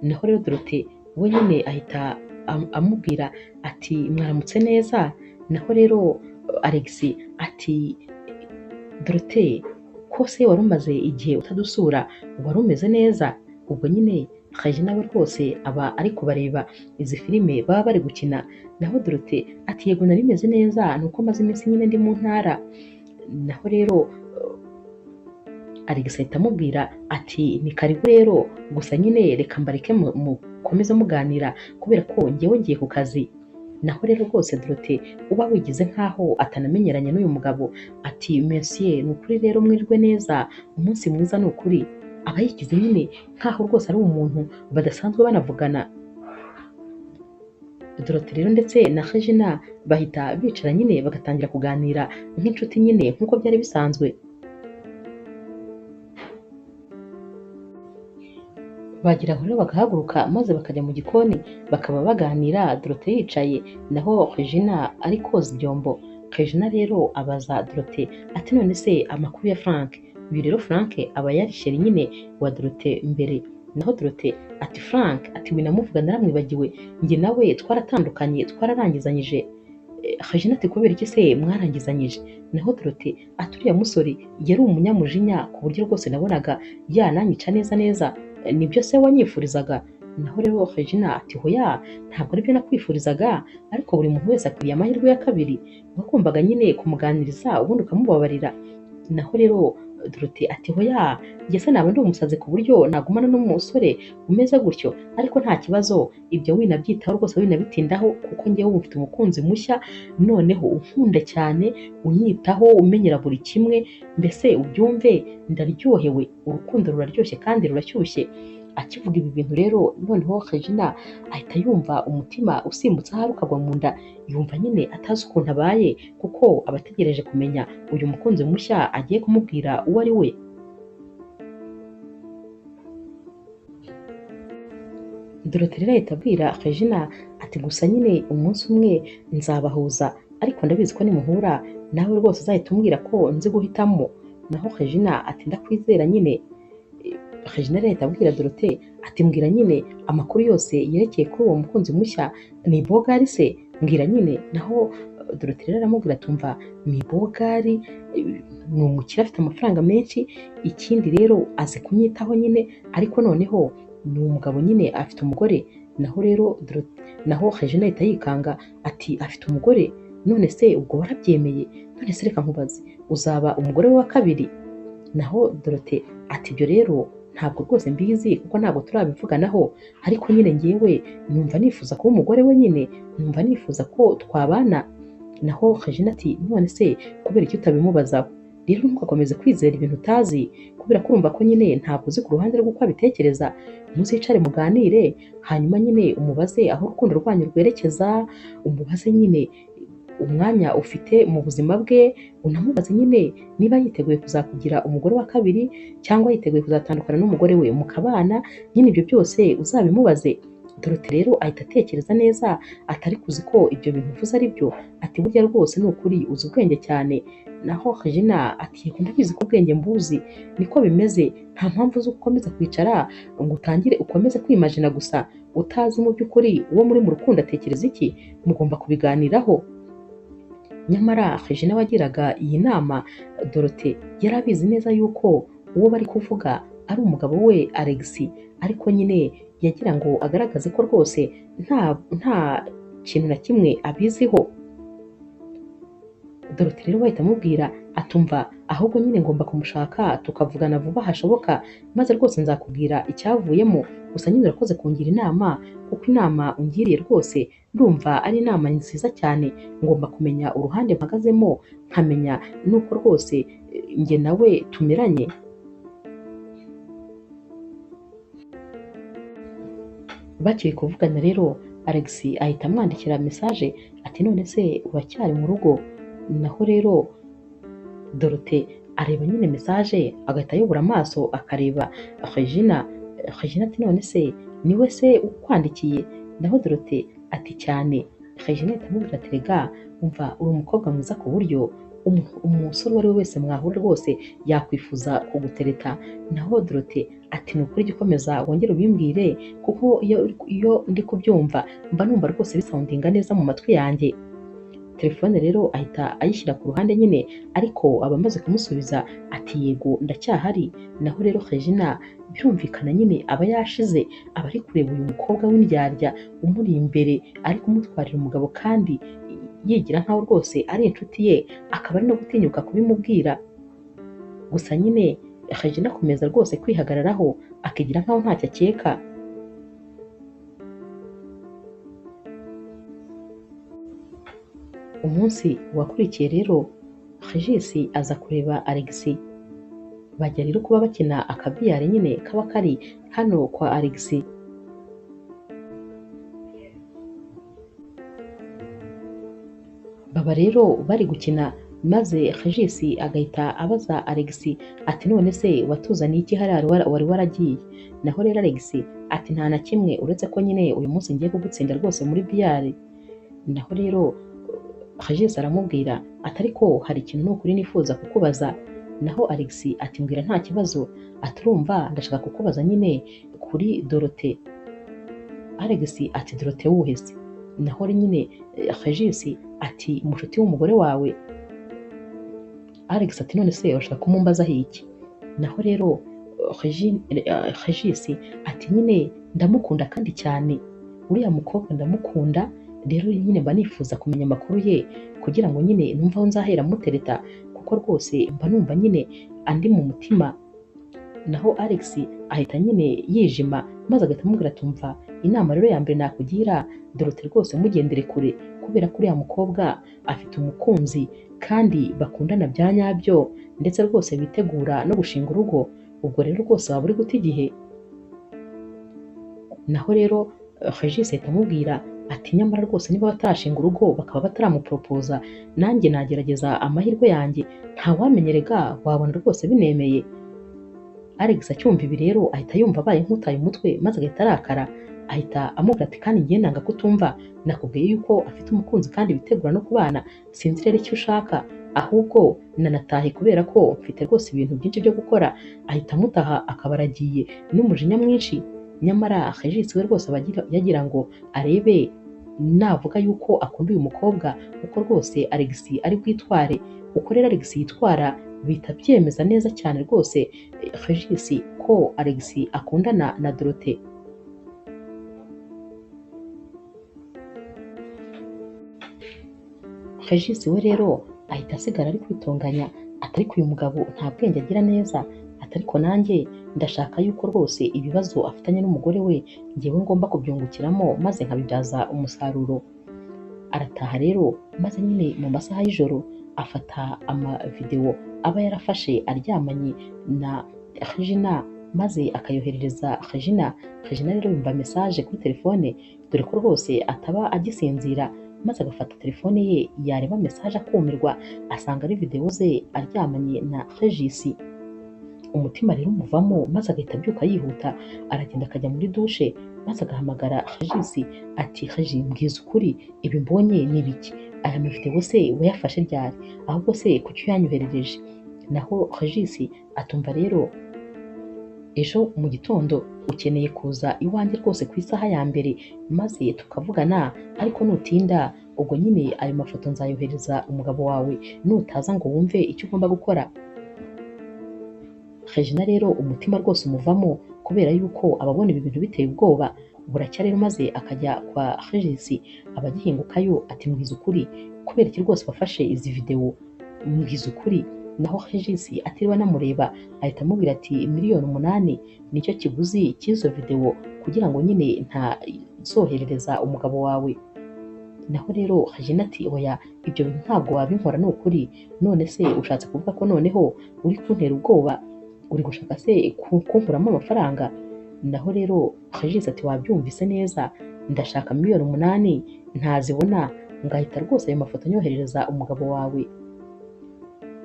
A: Naho rero Dorote we nyine ahita amubwira ati mwaramutse neza. Naho rero Alex ati Dorote ko se wari umaze igihe utadusura, wari umeze neza? Ubwo nyine Regina we rwose aba ari kubareba izi filime baba bari gukina. Naho Dorote ati yego nari meze neza, nuko maze iminsi nyine ndi mu ntara. Naho rero Alex ahita amubwira ati ni karibu rero, gusa nyine reka mbareke mukomeze muganira kubera ko njyewe ngiye ku kazi. Naho rero rwose Dorote uba wigize nkaho atanamenyeranye n'uyu mugabo ati monsieur ni ukuri rero mwirwe neza, umunsi mwiza ni ukuri. Aba yigize nyine nkaho rwose ari umuntu badasanzwe banavugana. Dorote rero ndetse na Regina bahita bicara nyine bagatangira kuganira nk'inshuti nyine nk'uko byari bisanzwe. Bagira aho rero bagahaguruka maze bakajya mu gikoni bakaba baganira, Dorote yicaye naho Regina ari koza ibyombo. Regina rero abaza Dorote ati none se amakuru ya Frank? Uyu rero Frank aba yari sheri nyine wa Dorote mbere. Naho Dorote ati Frank ati winamuvuga naramwibagiwe, njye nawe twaratandukanye twararangizanyije. Regina ati kubera iki se mwarangizanyije? Naho Dorote ati uriya musore yari umunyamujinya ku buryo rwose nabonaga yananyica neza neza, nibyo se wanyifurizaga? Naho rero Regina ati hoya ntabwo aribyo nakwifurizaga, ariko buri muntu wese akwiriye amahirwe ya kabiri, wagombaga nyine kumuganiriza ubundi ukamubabarira. Naho rero Dorote ati hoya njye se naba ndi umusazi ku buryo nagumana n'umusore umeze gutyo, ariko nta kibazo ibyo winabyitaho rwose winabitindaho, kuko njyewe ubu mfite umukunzi mushya noneho unkunda cyane, unyitaho, umenyera buri kimwe, mbese ubyumve ndaryohewe, urukundo ruraryoshye kandi rurashyushye. Akivuga ibi bintu rero noneho Regina ahita yumva umutima usimbutse ahari ukagwa mu nda, yumva nyine atazi ukuntu abaye, kuko aba ategereje kumenya uyu mukunzi mushya agiye kumubwira uwo ari we. Dorote rero ahita abwira Regina ati gusa nyine umunsi umwe nzabahuza, ariko ndabizi ko nimuhura nawe rwose uzahita umbwira ko nzi guhitamo. Naho Regina ati ndakwizera nyine. Regina rero ahita abwira Dorote ati mbwira nyine amakuru yose yerekeye kuri uwo mukunzi mushya, ni bogari se? Mbwira nyine. Naho Dorote rero aramubwira ati umva ni bogari, ni umukire afite amafaranga menshi, ikindi rero azi kunyitaho nyine, ariko noneho ni umugabo nyine afite umugore. Naho rero naho Regina ahita yikanga ati afite umugore? None se ubwo warabyemeye? None se reka nkubaze, uzaba umugore we wa kabiri? Naho Dorote ati ibyo rero ntabwo rwose mbizi kuko ntabwo turabivuganaho, ariko nyine ngewe numva nifuza kuba umugore we nyine, numva nifuza ko twabana. Naho Regina ati none se kubera icyo utabimubazaho? Rero ntugakomeze kwizera ibintu utazi, kubera ko urumva ko nyine ntabwo uzi ku ruhande rw'uko abitekereza. Muzicare muganire, hanyuma nyine umubaze aho urukundo rwanyu rwerekeza, umubaze nyine umwanya ufite mu buzima bwe, unamubaze nyine niba yiteguye kuzakugira umugore wa kabiri cyangwa yiteguye kuzatandukana n'umugore we mukabana, nyine ibyo byose uzabimubaze. Dorote rero ahita atekereza neza atari kuzi ko ibyo bintu uvuze ari byo, ati burya rwose ni ukuri uzi ubwenge cyane. Naho Regina ati yego ndabizi ko ubwenge mbuzi, niko bimeze, nta mpamvu zo gukomeza kwicara ngo utangire ukomeze kwimajina gusa utazi mu by'ukuri uwo muri mu rukundo atekereza iki, mugomba kubiganiraho. Nyamara Regina wagiraga iyi nama Dorote yari abizi neza yuko uwo bari kuvuga ari umugabo we Alex, ariko nyine yagira ngo agaragaze ko rwose nta kintu na kimwe abiziho. Dorote rero bahita amubwira atumva ahubwo nyine ngomba kumushaka tukavugana vuba hashoboka, maze rwose nzakubwira icyavuyemo, gusa nyine urakoze kungira inama, kuko inama ungiriye rwose ndumva ari inama nziza cyane, ngomba kumenya uruhande mpagazemo, nkamenya nuko rwose njye nawe tumeranye. Bakiri kuvugana rero Alex ahita amwandikira message ati none se uracyari mu rugo? Naho rero Dorote areba nyine message agahita ayobora amaso akareba Regina. Regina ati none se niwe se ukwandikiye? Naho Dorote ati cyane. Regina ahita amubwira ati rega umva uri umukobwa mwiza ku buryo umusore uwo ari we wese mwahura rwose yakwifuza kugutereta. Naho Dorote ati ni ukuri jya ukomeza wongere ubimbwire, kuko iyo ndi kubyumva mba numva rwose bisoundinga neza mu matwi yanjye. Telefone rero ahita ayishyira ku ruhande nyine, ariko aba amaze kumusubiza ati yego ndacyahari. Naho rero Regina birumvikana nyine aba yashize, aba ari kureba uyu mukobwa w'indyarya umuri imbere ari kumutwarira umugabo kandi yigira nkaho rwose ari inshuti ye, akaba ari no gutinyuka kubimubwira. Gusa nyine Regina akomeza rwose kwihagararaho akigira nkaho ntacyo akeka. Umunsi wakurikiye rero Regis aza kureba Alex, bajya rero kuba bakina akabiyari nyine kaba kari hano kwa Alex. Baba rero bari gukina maze Regis agahita abaza Alex ati none se watuzaniye iki hariya wari waragiye? Naho rero Alex ati nta na kimwe uretse ko nyine uyu munsi ngiye kugutsinda rwose muri biyari. Naho rero Regis aramubwira ati ariko hari ikintu ni ukuri nifuza kukubaza. Naho Alex ati mbwira nta kibazo, aturumva ndashaka kukubaza nyine kuri Dorote. Alex ati Dorote wuhe se? Naho nyine Regis ati mushuti w'umugore wawe. Alex ati none se urashaka kumumbazaho iki? Naho rero Regis ati nyine ndamukunda kandi cyane, uriya mukobwa ndamukunda, rero nyine mba nifuza kumenya amakuru ye kugira ngo nyine numve aho nzahera mutereta, kuko rwose mba numva nyine andi mu mutima. Naho Alex ahita nyine yijima maze agahita amubwira ati umva inama rero ya mbere nakugira, Dorote rwose mugendere kure, kubera ko uriya mukobwa afite umukunzi kandi bakundana bya nyabyo, ndetse rwose bitegura no gushinga urugo, ubwo rero rwose waba uri guta igihe. Naho rero Regis ahita amubwira ati nyamara rwose niba batarashinga urugo bakaba bataramupropoza, nanjye nagerageza amahirwe yanjye, ntawamenye rega wabona rwose binemeye. Alex acyumva ibi rero ahita yumva abaye nk'utaye umutwe maze agahita arakara, ahita amubwira ati kandi njye nanga kutumva, nakubwiye yuko afite umukunzi kandi bitegura no kubana, sinzi rero icyo ushaka, ahubwo nanatahe kubera ko mfite rwose ibintu byinshi byo gukora. Ahita amutaha akaba aragiye n'umujinya mwinshi. Nyamara Regis we rwose aba yagira ngo arebe navuga yuko akunda uyu mukobwa uko rwose Alex ari bwitware. Uko rero Alex yitwara bihita byemeza neza cyane rwose Regis ko Alex akundana na Dorote. Regis we rero ahita asigara ari kwitonganya, atari uyu mugabo nta bwenge agira neza, atariko nanjye ndashaka yuko rwose ibibazo afitanye n'umugore we njyewe ngomba kubyungukiramo maze nkabibyaza umusaruro. Arataha rero maze nyine mu masaha y'ijoro afata amavidewo aba yarafashe aryamanye na Regina maze akayoherereza Regina. Regina rero yumva message kuri telefone, dore ko rwose ataba agisinzira, maze agafata telefone ye yareba message akumirwa, asanga ari videwo ze aryamanye na Regis. Umutima rero umuvamo maze agahita abyuka yihuta, aragenda akajya muri dushe maze agahamagara Regis ati Regis mbwiza ukuri ibi mbonye ni biki? Aya mavidewo se wayafashe ryari? Ahubwo se kuki uyanyoherereje? Naho Regis atumva rero ejo mu gitondo ukeneye kuza iwanjye rwose ku isaha ya mbere maze tukavugana, ariko nutinda ubwo nyine ayo mafoto nzayohereza umugabo wawe, nutaza ngo wumve icyo ugomba gukora. Regina rero umutima rwose umuvamo kubera yuko ababona ibi bintu biteye ubwoba. Buracya rero maze akajya kwa Regis, aba agihingukayo ati mbwiza ukuri kubera iki rwose wafashe izi videwo, mbwiza ukuri. Naho Regis atiriwe anamureba ahita amubwira ati 8,000,000 nicyo kiguzi cy'izo videwo kugira ngo nyine ntazoherereza umugabo wawe. Naho rero Regina ati oya ibyo bintu ntabwo wabinkora ni ukuri, none se ushatse kuvuga ko noneho uri kuntera ubwoba, uri gushaka se kunkuramo amafaranga? Naho rero Regis ati wabyumvise neza, ndashaka 8,000,000 ntazibona ngahita rwose ayo mafoto nyoherereza umugabo wawe.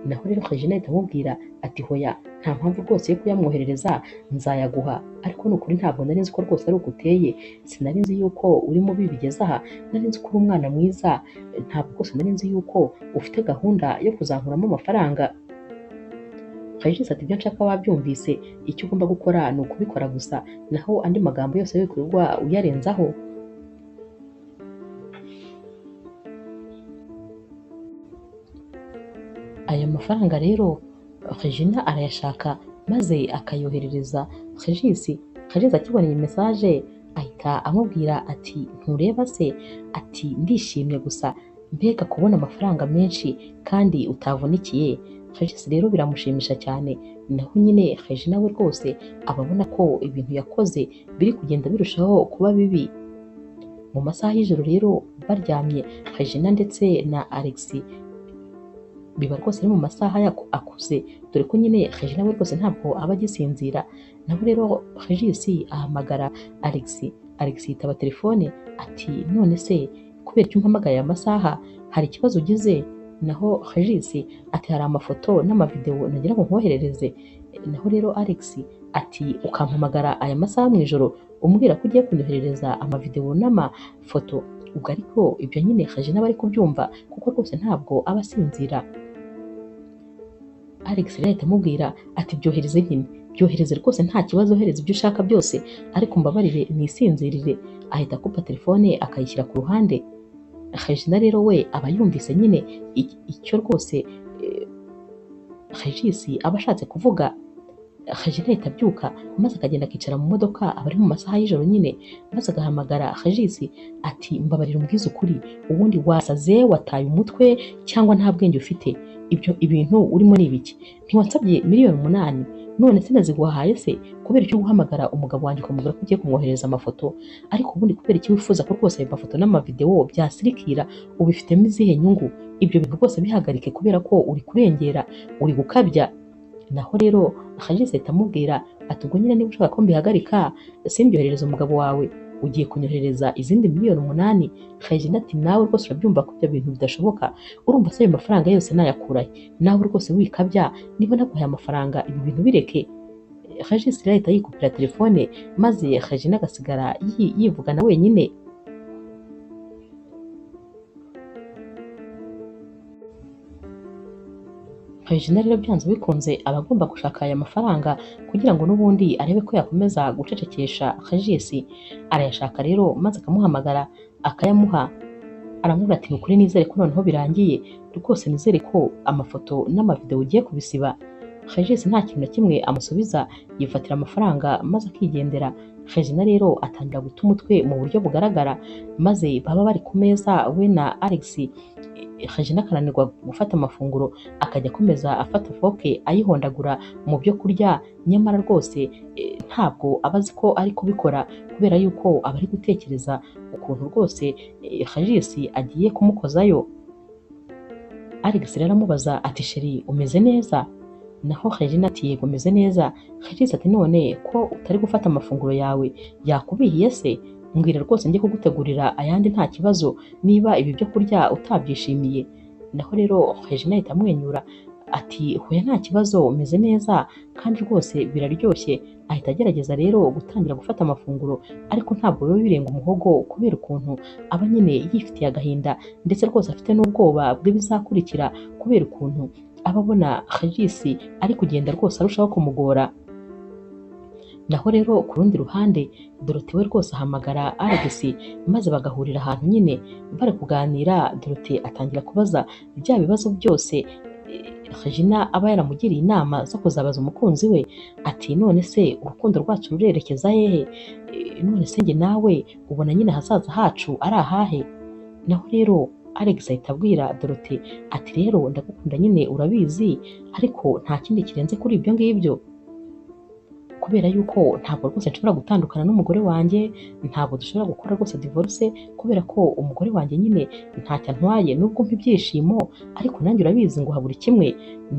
A: Naho rero Regina ahita amubwira ati hoya nta mpamvu rwose yo kuyamwoherereza, nzayaguha, ariko ni ukuri ntabwo nari nzi ko rwose ari uko uteye, sinari nzi yuko uri mubi bigeze aha, nari nzi ko uri umwana mwiza, ntabwo rwose nari nzi yuko ufite gahunda yo kuzankuramo amafaranga. Regis ati ibyo nshaka wabyumvise, icyo ugomba gukora ni ukubikora gusa, naho andi magambo yose wirirwa uyarenzaho. Aya mafaranga rero Regina arayashaka maze akayoherereza Regis. Regis akibona iyi message ahita amubwira ati ntureba se, ati ndishimye gusa mbega kubona amafaranga menshi kandi utavunikiye. Regis rero biramushimisha cyane. Naho nyine Regina we rwose ababona ko ibintu yakoze biri kugenda birushaho kuba bibi. Mu masaha y'ijoro rero baryamye Regina ndetse na Alex biba rwose ari mu masaha akuze, dore ko nyine Regina we rwose ntabwo aba agisinzira. Naho rero Regis ahamagara Alex, Alex yitaba telefone ati none se kubera icyo umpamagaye aya masaha hari ikibazo ugize? Naho Regis ati hari amafoto n'amavidewo nagira ngo nkoherereze. Naho rero Alex ati ukampamagara aya masaha mu ijoro umbwira ko ugiye kunyoherereza amavidewo n'amafoto? Ubwo ariko ibyo nyine Regina aba ari kubyumva kuko rwose ntabwo aba asinzira. Alex rero ahita amubwira ati byohereze nyine, Byohereze rwose nta kibazo, ohereza ibyo ushaka byose, ariko mbabarire nisinzirire. Ahita akupa telefone akayishyira ku ruhande. Regina rero we aba yumvise nyine icyo rwose Regis aba ashatse kuvuga. Regina ahita abyuka maze akagenda akicara mu modoka, aba ari mu masaha y'ijoro nyine, maze agahamagara Regis ati mbabarira umbwize ukuri, ubundi wasaze, wataye umutwe cyangwa nta bwenge ufite, ibyo ibintu urimo ni ibiki? Ntiwansabye 8,000,000 none se naziguhaye se? Kubera icyo guhamagara umugabo wanjye ukamubwira ko ugiye kumwohereza amafoto, ariko ubundi kubera iki wifuza ko rwose ayo mafoto n'amavideo byasirikira, ubifitemo izihe nyungu? Ibyo bintu rwose bihagarike kubera ko uri kurengera, uri gukabya. Naho rero Regis ahita amubwira ati ubwo nyine niba ushaka ko mbihagarika simbyoherereza umugabo wawe, ugiye kunyoherereza izindi 8,000,000. Regina ati nawe rwose urabyumva ko ibyo bintu bidashoboka, urumva se ayo mafaranga yose nayakurahe? Nawe rwose wikabya, niba naguhaye amafaranga ibi bintu bireke. Regis rero ahita yikupira telefone maze Regina agasigara yivugana wenyine. Regina rero byanze bikunze aba agomba gushaka aya mafaranga kugira ngo n'ubundi arebe ko yakomeza gucecekesha Regis. Arayashaka rero maze akamuhamagara akayamuha, aramubwira ati nukuri nizere ko noneho birangiye, rwose nizere ko amafoto n'amavideo ugiye kubisiba. Regis nta kintu na kimwe amusubiza, yifatira amafaranga maze akigendera. Regina rero atangira guta umutwe mu buryo bugaragara, maze baba bari ku meza we na Alex, Regina akananirwa gufata amafunguro, akajya akomeza afata foke ayihondagura mu byo kurya, nyamara rwose ntabwo aba azi ko ari kubikora kubera yuko aba ari gutekereza ukuntu rwose Regis agiye kumukozayo. Alex rero aramubaza ati sheri umeze neza? Naho Regina ati yego meze neza. Regis ati none ko utari gufata amafunguro yawe yakubihiye se? Mbwira rwose njye kugutegurira ayandi nta kibazo, niba ibi byo kurya utabyishimiye. Naho rero Regina ahita amwenyura ati hoya nta kibazo umeze neza kandi rwose biraryoshye. Ahita agerageza rero gutangira gufata amafunguro, ariko ntabwo biba birenga umuhogo kubera ukuntu aba nyine yifitiye agahinda, ndetse rwose afite n'ubwoba bw'ibizakurikira kubera ukuntu aba abona Regis ari kugenda rwose arushaho kumugora. Naho rero ku rundi ruhande Dorothée we rwose ahamagara Alex maze bagahurira ahantu nyine bari kuganira. Dorothée atangira kubaza bya bibazo byose Regina aba yaramugiriye inama zo kuzabaza umukunzi we, ati none se urukundo rwacu rurerekeza hehe? None se njye nawe ubona nyine ahazaza hacu ari ahahe? Naho rero Alex ahita abwira Dorothée ati rero ndagukunda nyine urabizi, ariko nta kindi kirenze kuri ibyo ngibyo, kubera yuko ntabwo rwose nshobora gutandukana n'umugore wanjye, ntabwo dushobora gukora rwose divorce kubera ko umugore wanjye nyine ntacyo antwaye, nubwo mpa ibyishimo ariko nanjye urabizi nguha buri kimwe,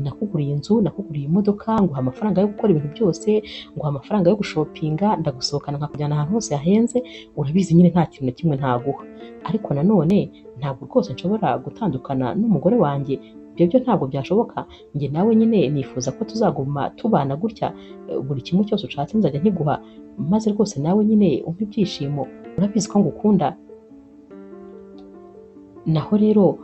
A: nakuguriye inzu, nakuguriye imodoka, nguha amafaranga yo gukora ibintu byose, nguha amafaranga yo gushopinga, ndagusohokana nkakujyana ahantu hose hahenze, urabizi nyine nta kintu na kimwe ntaguha, ariko nanone ntabwo rwose nshobora gutandukana n'umugore wanjye, ibyo byo ntabwo byashoboka. Njye nawe nyine nifuza ko tuzaguma tubana gutya, buri kimwe cyose ushatse nzajya nkiguha, maze rwose nawe nyine umpe ibyishimo, urabizi ko ngukunda. Naho rero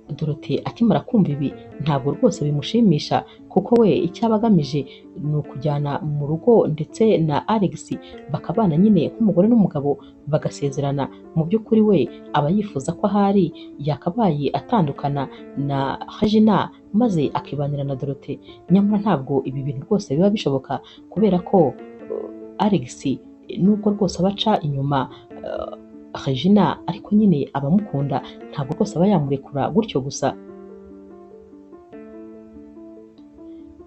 A: Dorothée akimara kumva ibi ntabwo rwose bimushimisha, kuko we icyo aba agamije ni ukujyana mu rugo ndetse na Alex bakabana nyine nk'umugore n'umugabo bagasezerana. Mu by'ukuri we aba yifuza ko ahari yakabaye atandukana na Regina maze akibanira na Dorothée, nyamara ntabwo ibi bintu rwose biba bishoboka kubera ko Alex nubwo rwose abaca inyuma Regina ariko nyine abamukunda, ntabwo rwose aba yamurekura gutyo gusa.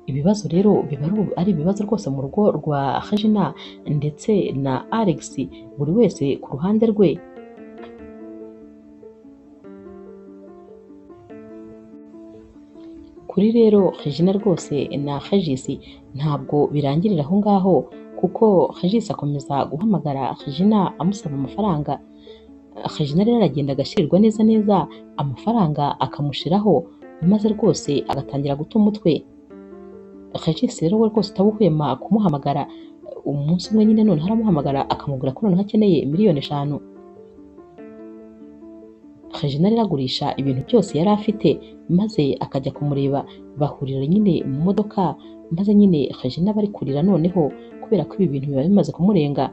A: Ibibazo rero biba ari ibibazo rwose mu rugo rwa Regina ndetse na Alex, buri wese ku ruhande rwe. Kuri rero Regina rwose na Regis ntabwo birangirira aho ngaho, kuko Regis akomeza guhamagara Regina amusaba amafaranga. Regina rero aragenda agashirirwa neza neza amafaranga akamushiraho, maze rwose agatangira guta umutwe. Regis rero we rwose utabuhwema kumuhamagara, umunsi umwe nyine noneho aramuhamagara akamubwira ko noneho akeneye 5,000,000. Regina rero agurisha ibintu byose yari afite maze akajya kumureba, bahurira nyine mu modoka, Maze nyine Regina bari kurira noneho kubera ko ibi bintu biba bimaze kumurenga.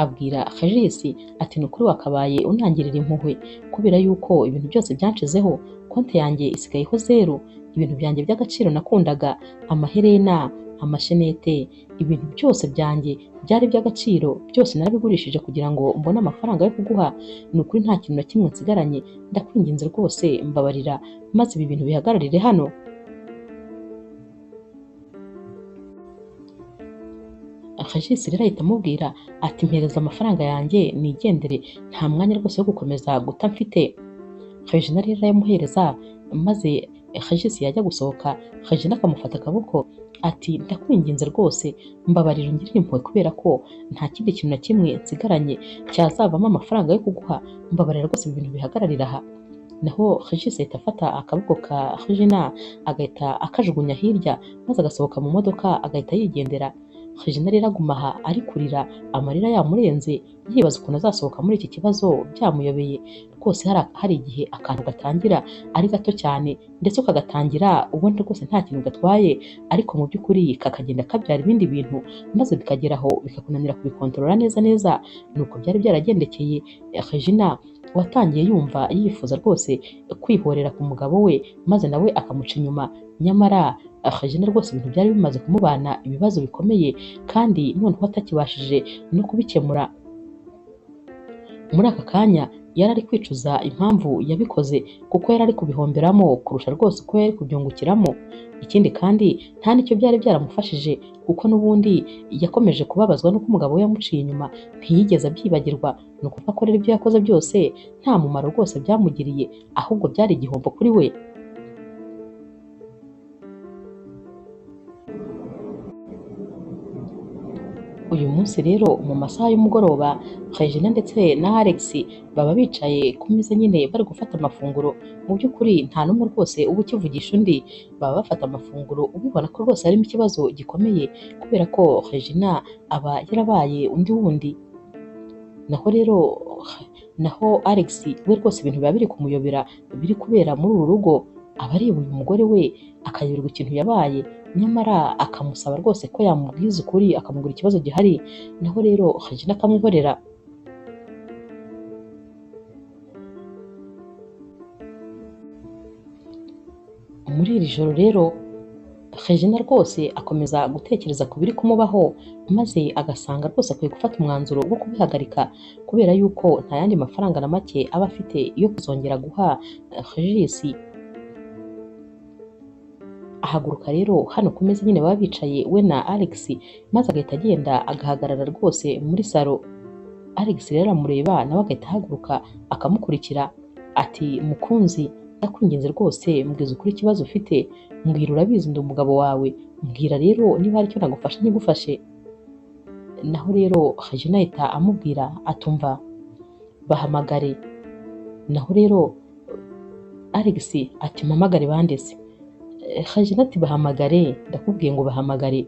A: Abwira Regis ati ni ukuri wakabaye unangirira impuhwe kubera yuko ibintu byose byanshizeho, konti yanjye isigayeho zeru, ibintu byanjye by'agaciro nakundaga, amaherena, amashenete, ibintu byose byanjye byari iby'agaciro byose narabigurishije kugira ngo mbone amafaranga yo kuguha, ni ukuri nta kintu na kimwe nsigaranye, ndakwinginze rwose mbabarira maze ibi bintu bihagararire hano. Regis rero ahita amubwira ati mpereza amafaranga yanjye nigendere, nta mwanya rwose wo gukomeza guta mfite. Regina rero arayamuhereza, maze Regis yajya gusohoka Regina akamufata akaboko ati ndakwinginze rwose mbabarira ungirire impuhwe kubera ko nta kindi kintu na kimwe nsigaranye cyazavamo amafaranga yo kuguha, mbabarira rwose ibi bintu bihagararira aha. Naho Regis ahita afata akaboko ka Regina agahita akajugunya hirya, maze agasohoka mu modoka agahita yigendera. Regina rero aguma aha ari kurira amarira yamurenze, yibaza ukuntu azasohoka muri iki kibazo byamuyobeye. Rwose hari igihe akantu gatangira ari gato cyane ndetse ukagatangira ubona rwose nta kintu gatwaye, ariko mu by'ukuri kakagenda kabyara ibindi bintu maze bikagera aho bikakunanira kubikontorora neza neza. Nuko byari byaragendekeye Regina watangiye yumva yifuza rwose kwihorera ku mugabo we maze nawe akamuca inyuma. Nyamara Regina rwose ibintu byari bimaze kumubana ibibazo bikomeye kandi noneho atakibashije no kubikemura. Muri aka kanya yari ari kwicuza impamvu yabikoze kuko yari ari kubihomberamo kurusha rwose uko yari kubyungukiramo. Ikindi kandi nta n'icyo byari byaramufashije kuko n'ubundi yakomeje kubabazwa n'uko umugabo we yamuciye inyuma, ntiyigeze abyibagirwa. Ni ukuvuga ko rero ibyo yakoze byose nta mumaro rwose byamugiriye, ahubwo byari igihombo kuri we. Uyu munsi rero mu masaha y'umugoroba Regina ndetse na Alex baba bicaye ku meza nyine bari gufata amafunguro. Mu by'ukuri nta n'umwe rwose uba ukivugisha undi, baba bafata amafunguro ubibona ko rwose harimo ikibazo gikomeye kubera ko Regina aba yarabaye undi wundi. Naho rero naho Alex we rwose ibintu biba biri kumuyobera biri kubera muri uru rugo, aba areba uyu mugore we akayoberwa ikintu yabaye, nyamara akamusaba rwose ko yamubwiza ukuri akamubwira ikibazo gihari. Naho rero Regina akamwihorera. Muri iri joro rero Regina rwose akomeza gutekereza ku biri kumubaho, maze agasanga rwose akwiye gufata umwanzuro wo kubihagarika kubera yuko nta yandi mafaranga na make aba afite yo kuzongera guha Regis. Ahaguruka rero hano ku meza nyine baba bicaye we na Alex, maze agahita agenda agahagarara rwose muri salo. Alex rero aramureba nawe agahita ahaguruka akamukurikira ati mukunzi ndakwinginze rwose mbwiza ukuri ikibazo ufite, mbwira urabizi ndi umugabo wawe, mbwira rero niba hari icyo nagufasha ntigufashe. Naho rero Regina ahita amubwira atumva bahamagare. Naho rero Alex ati mpamagare bandese. Regina ati bahamagare, ndakubwiye ngo bahamagare.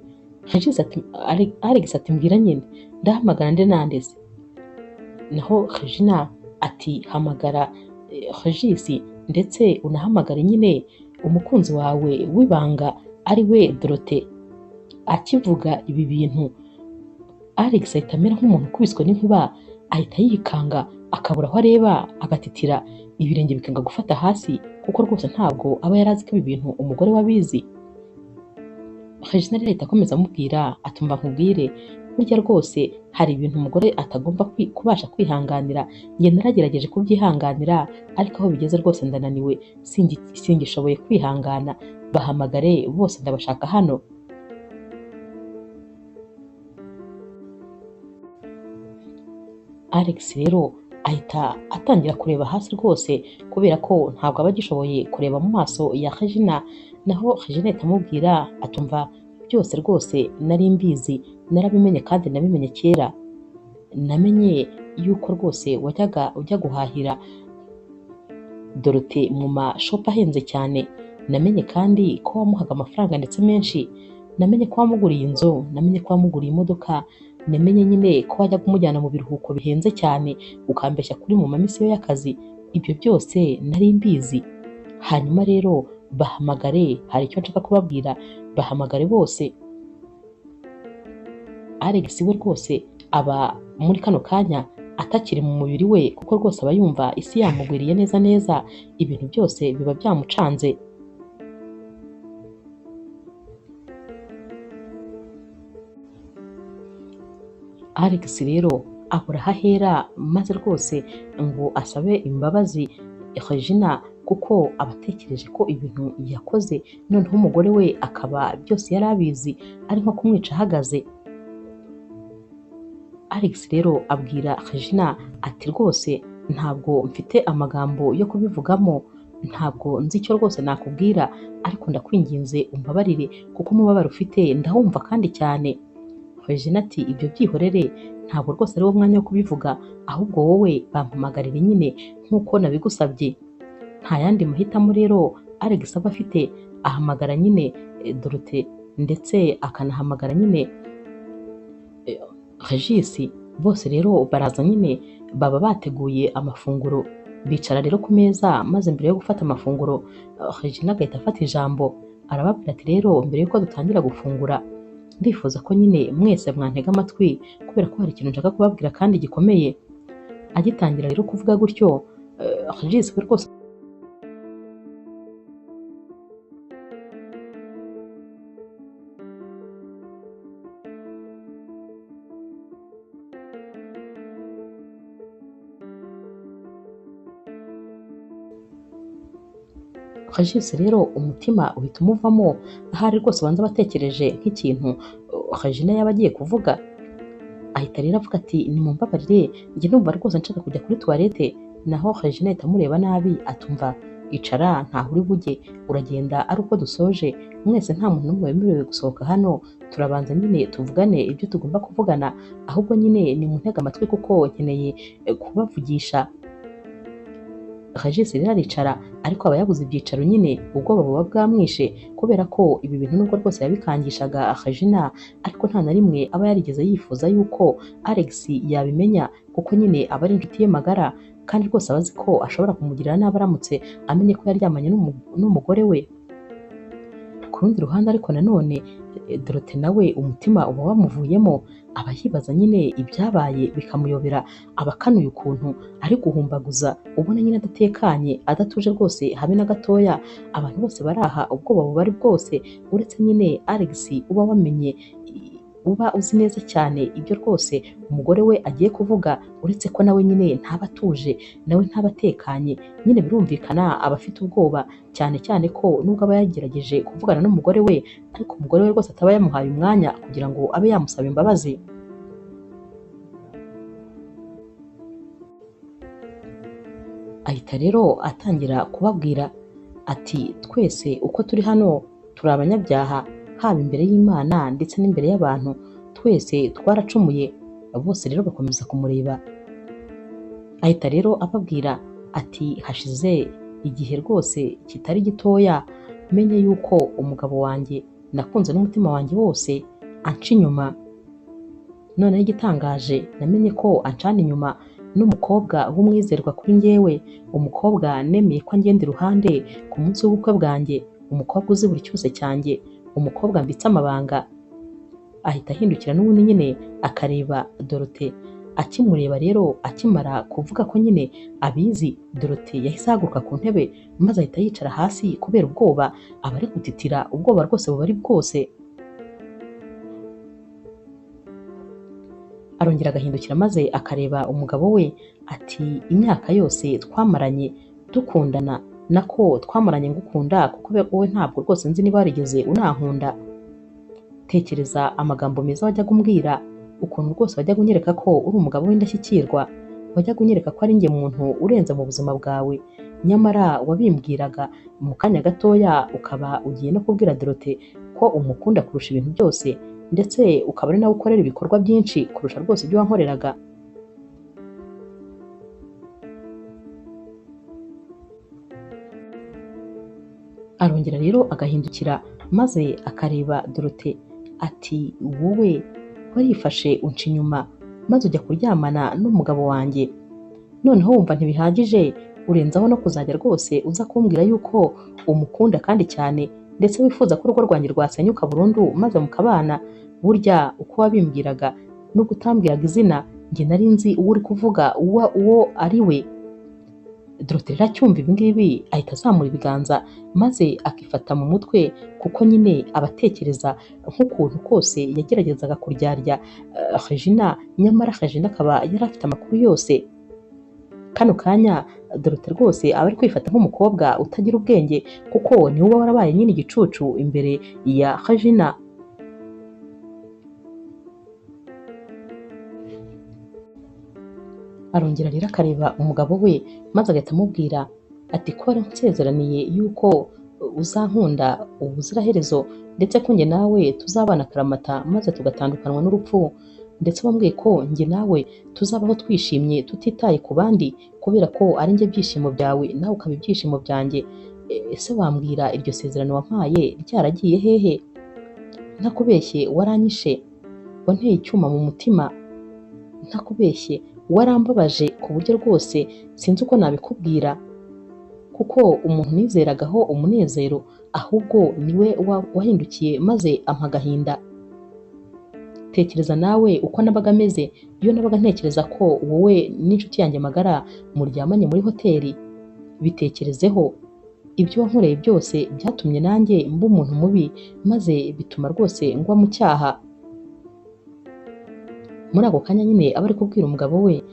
A: Regis ati Alex ati mbwira nyine ndahamagara nde nandese. Naho Regina ati hamagara Regis ndetse unahamagare nyine umukunzi wawe w'ibanga ari we Dorote. Akivuga ibi bintu Alex ahita amera nk'umuntu ukubiswe n'inkuba, ahita yikanga akabura aho areba, agatitira ibirenge bikanga gufata hasi kuko rwose ntabwo aba yari azi ko ibi bintu umugore we abizi. Regina rero ahita akomeza amubwira atumva nkubwire, burya rwose hari ibintu umugore atagomba kubasha kwihanganira, njye naragerageje kubyihanganira ariko aho bigeze rwose ndananiwe, singishoboye kwihangana, bahamagare bose ndabashaka hano. Alex rero ahita atangira kureba hasi rwose kubera ko ntabwo aba agishoboye kureba mu maso ya Regina. Naho Regina ahita amubwira atumva byose rwose nari mbizi, narabimenye kandi nabimenye kera, namenye yuko rwose wajyaga ujya guhahira Dorote mu mashopu ahenze cyane, namenye kandi ko wamuhaga amafaranga ndetse menshi, namenye ko wamuguriye inzu, namenye ko wamuguriye imodoka, namenye nyine ko wajyaga umujyana mu biruhuko bihenze cyane ukambeshya kuri mu mamisiyo y'akazi, ibyo byose nari mbizi. Hanyuma rero bahamagare hari icyo nshaka kubabwira, Bahamagare bose. Alex we rwose aba muri kano kanya atakiri mu mubiri we, kuko rwose aba yumva isi yamugwiriye neza neza, ibintu byose biba byamucanze. Alex rero abura aho ahera maze rwose ngo asabe imbabazi Regina, kuko aba atekereje ko ibintu yakoze noneho umugore we akaba byose yari abizi, ari nko kumwica ahagaze. Alex rero abwira Regina ati rwose ntabwo mfite amagambo yo kubivugamo, ntabwo nzi icyo rwose nakubwira, ariko ndakwinginze umbabarire kuko umubabaro ufite ndawumva kandi cyane. Regina ati ibyo byihorere, ntabwo rwose ari wo mwanya wo kubivuga, ahubwo wowe bampamagarire nyine nk'uko nabigusabye. Nta yandi mahitamo rero Alex aba afite, ahamagara nyine Dorothée ndetse akanahamagara nyine Regis. Bose rero baraza nyine, baba bateguye amafunguro, bicara rero ku meza, maze mbere yo gufata amafunguro Regina agahita afata ijambo, arababwira ati rero mbere yuko dutangira gufungura ndifuza ko nyine mwese mwantega amatwi, kubera ko hari ikintu nshaka kubabwira kandi gikomeye. Agitangira rero kuvuga gutyo, Regis we rwose Regis rero umutima uhita umuvamo, ahari rwose abanza batekereje nk'ikintu Regina yaba agiye kuvuga. Ahita rero avuga ati nimumbabarire, njye ndumva rwose nshaka kujya kuri toilette. Naho Regina ahita amureba nabi atumva icara ntaho uri bujye, uragenda ari uko dusoje, mwese nta muntu n'umwe wemerewe gusohoka hano, turabanza nyine tuvugane ibyo tugomba kuvugana, ahubwo nyine nimuntege amatwi kuko nkeneye kubavugisha. Regis rero aricara, ariko aba yabuze ibyicaro nyine, ubwoba buba bwamwishe, kubera ko ibi bintu nubwo rwose yabikangishaga Regina, ariko nta na rimwe aba yarigeze yifuza yuko Alex yabimenya, kuko nyine aba ari inshuti ye magara, kandi rwose aba azi ko ashobora kumugirira nabi aramutse amenye ko yaryamanye n'umugore we. Ku rundi ruhande ariko nanone Dorothée nawe umutima uba wamuvuyemo, aba yibaza nyine ibyabaye bikamuyobera, aba akanuye ukuntu ari guhumbaguza, ubona nyine adatekanye, adatuje rwose habe na gatoya. Abantu bose baraha ubwoba buba ari bwose, uretse nyine Alex uba wamenye, uba uzi neza cyane ibyo rwose umugore we agiye kuvuga, uretse ko nawe nyine ntaba atuje, nawe ntaba atekanye nyine, birumvikana aba afite ubwoba, cyane cyane ko nubwo aba yagerageje kuvugana n'umugore we, ariko umugore we rwose ataba yamuhaye umwanya kugira ngo abe yamusaba imbabazi. Ahita rero atangira kubabwira ati twese uko turi hano turi abanyabyaha, haba imbere y'Imana ndetse n'imbere y'abantu, twese twaracumuye. Bose rero bakomeza kumureba. Ahita rero ababwira ati hashize igihe rwose kitari gitoya menye yuko umugabo wanjye nakunze n'umutima wanjye wose anca inyuma. Noneho igitangaje namenye ko ancana inyuma n'umukobwa w'umwizerwa kuri njyewe, umukobwa nemeye ko angenda iruhande ku munsi w'ubukwe bwanjye, umukobwa uzi buri cyose cyanjye, umukobwa mbitse amabanga. Ahita ahindukira n'ubundi nyine akareba Dorothée. Akimureba rero akimara kuvuga ko nyine abizi, Dorothée yahise ahaguruka ku ntebe maze ahita yicara hasi kubera ubwoba, aba ari gutitira, ubwoba rwose buba ari bwose. Arongera agahindukira maze akareba umugabo we ati imyaka yose twamaranye dukundana, nako twamaranye ngukunda, kuko wowe ntabwo rwose nzi niba warigeze unankunda. Tekereza amagambo meza wajyaga umbwira, ukuntu rwose wajyaga unyereka ko uri umugabo w'indashyikirwa, wajyaga unyereka ko ari njye muntu urenze mu buzima bwawe, nyamara wabimbwiraga mu kanya gatoya ukaba ugiye no kubwira Dorothée ko umukunda kurusha ibintu byose, ndetse ukaba ari nawe ukorera ibikorwa byinshi kurusha rwose ibyo wankoreraga. Arongera rero agahindukira maze akareba Dorothée ati wowe warifashe unca inyuma maze ujya kuryamana n'umugabo wanjye, noneho wumva ntibihagije urenzaho no kuzajya rwose uza kumbwira yuko umukunda kandi cyane, ndetse wifuza ko urugo rwanjye rwasenyuka burundu maze mukabana. Burya uko wabimbwiraga nubwo utambwiraga izina, njye nari nzi uwo uri kuvuga uwo ari we. Dorothée rero acyumva ibi ngibi ahita azamura ibiganza maze akifata mu mutwe, kuko nyine abatekereza nk'ukuntu kose yageragezaga kuryarya Regina, nyamara Regina akaba yari afite amakuru yose. Kano kanya Dorothée rwose aba ari kwifata nk'umukobwa utagira ubwenge, kuko niwe uba warabaye nyine igicucu imbere ya Regina. Arongera rero akareba umugabo we maze agahita amubwira ati ko waransezeraniye yuko uzankunda ubuziraherezo, ndetse ko njye nawe tuzabana akaramata maze tugatandukanwa n'urupfu, ndetse wambwiye ko njye nawe tuzabaho twishimye tutitaye ku bandi, kubera ko ari njye byishimo byawe nawe ukaba ibyishimo byanjye. Ese wambwira iryo sezerano wampaye ryaragiye hehe? Ntakubeshye waranyishe, wanteye icyuma mu mutima, ntakubeshye warambabaje ku buryo rwose sinzi uko nabikubwira, kuko umuntu nizeragaho umunezero ahubwo niwe wahindukiye maze ampa agahinda. Tekereza nawe uko nabaga meze iyo nabaga ntekereza ko wowe n'inshuti yanjye magara muryamanye muri hoteli. Bitekerezeho, ibyo wankoreye byose byatumye nanjye mba umuntu mubi, maze bituma rwose ngwa mu cyaha. Muri ako kanya nyine aba ari kubwira umugabo we,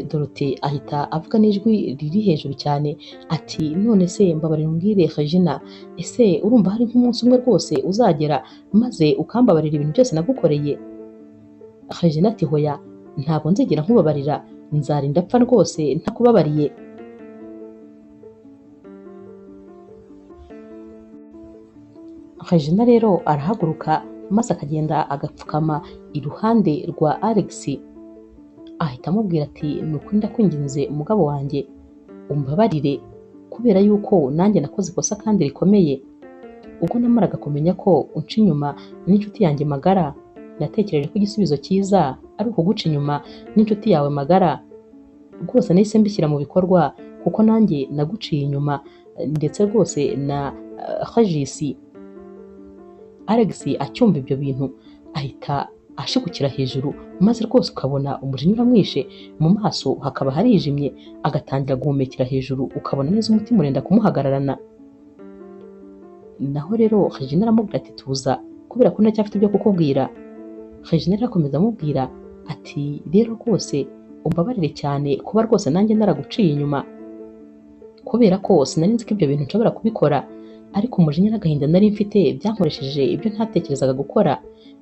A: Dorothée ahita avuga n'ijwi riri hejuru cyane ati none se mbabarira umbwire Regina, ese urumva hari nk'umunsi umwe rwose uzagera maze ukambabarira ibintu byose nagukoreye? Regina ati hoya, ntabwo nzigera nkubabarira, nzarinda apfa rwose ntakubabariye. Regina rero arahaguruka maze akagenda agapfukama iruhande rwa Alex, ahita amubwira ati ni ukuri ndakwinginze umugabo wanjye umbabarire, kubera yuko nanjye nakoze ikosa kandi rikomeye. Ubwo namaraga kumenya ko unca inyuma n'inshuti yanjye magara, natekereje ko igisubizo cyiza ari ukuguca inyuma n'inshuti yawe magara. Rwose nahise mbishyira mu bikorwa, kuko nanjye naguciye inyuma ndetse rwose na Regis. Alex acyumva ibyo bintu ahita ashigukira hejuru, maze rwose ukabona umujinya uramwishe, mu maso hakaba harijimye, agatangira guhumekera hejuru, ukabona neza umutima urenda kumuhagararana. Naho rero Regina aramubwira ati tuza, kubera ko ndacyafite ibyo kukubwira. Regina rero akomeza amubwira ati rero rwose umbabarire cyane kuba rwose nanjye naraguciye inyuma, kubera ko sinari nzi ko ibyo bintu nshobora kubikora, ariko umujinya n'agahinda nari mfite byankoresheje ibyo ntatekerezaga gukora,